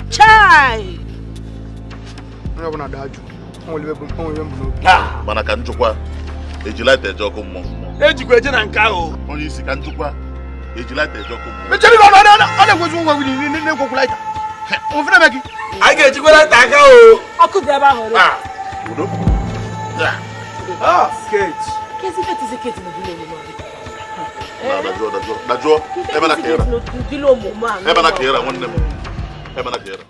chai. Onye ọbụla daa jụụ, onwere ibe mbụ n'obi. Mana ka njikwa ejilata eje ọkụ mmụọ. Ejikwa eje na nke ahụ. Onye isi ka njikwa ejilata eje ọkụ mmụọ. Mechara ibe ọ na-egwezi ụgwọ gị na-egwekwu laịta. Ofere eme gị. Anyị ga-ejikwa laịta aka o. Ọkụ dị ebe ahụ. Udo. Kate. Kezi fetizi Kate n'ụdịrị omume a. Dajụọ, dajụọ, ebe na ka ịra. Ebe na ka ịra nwanne m. Ebe na ka ịra.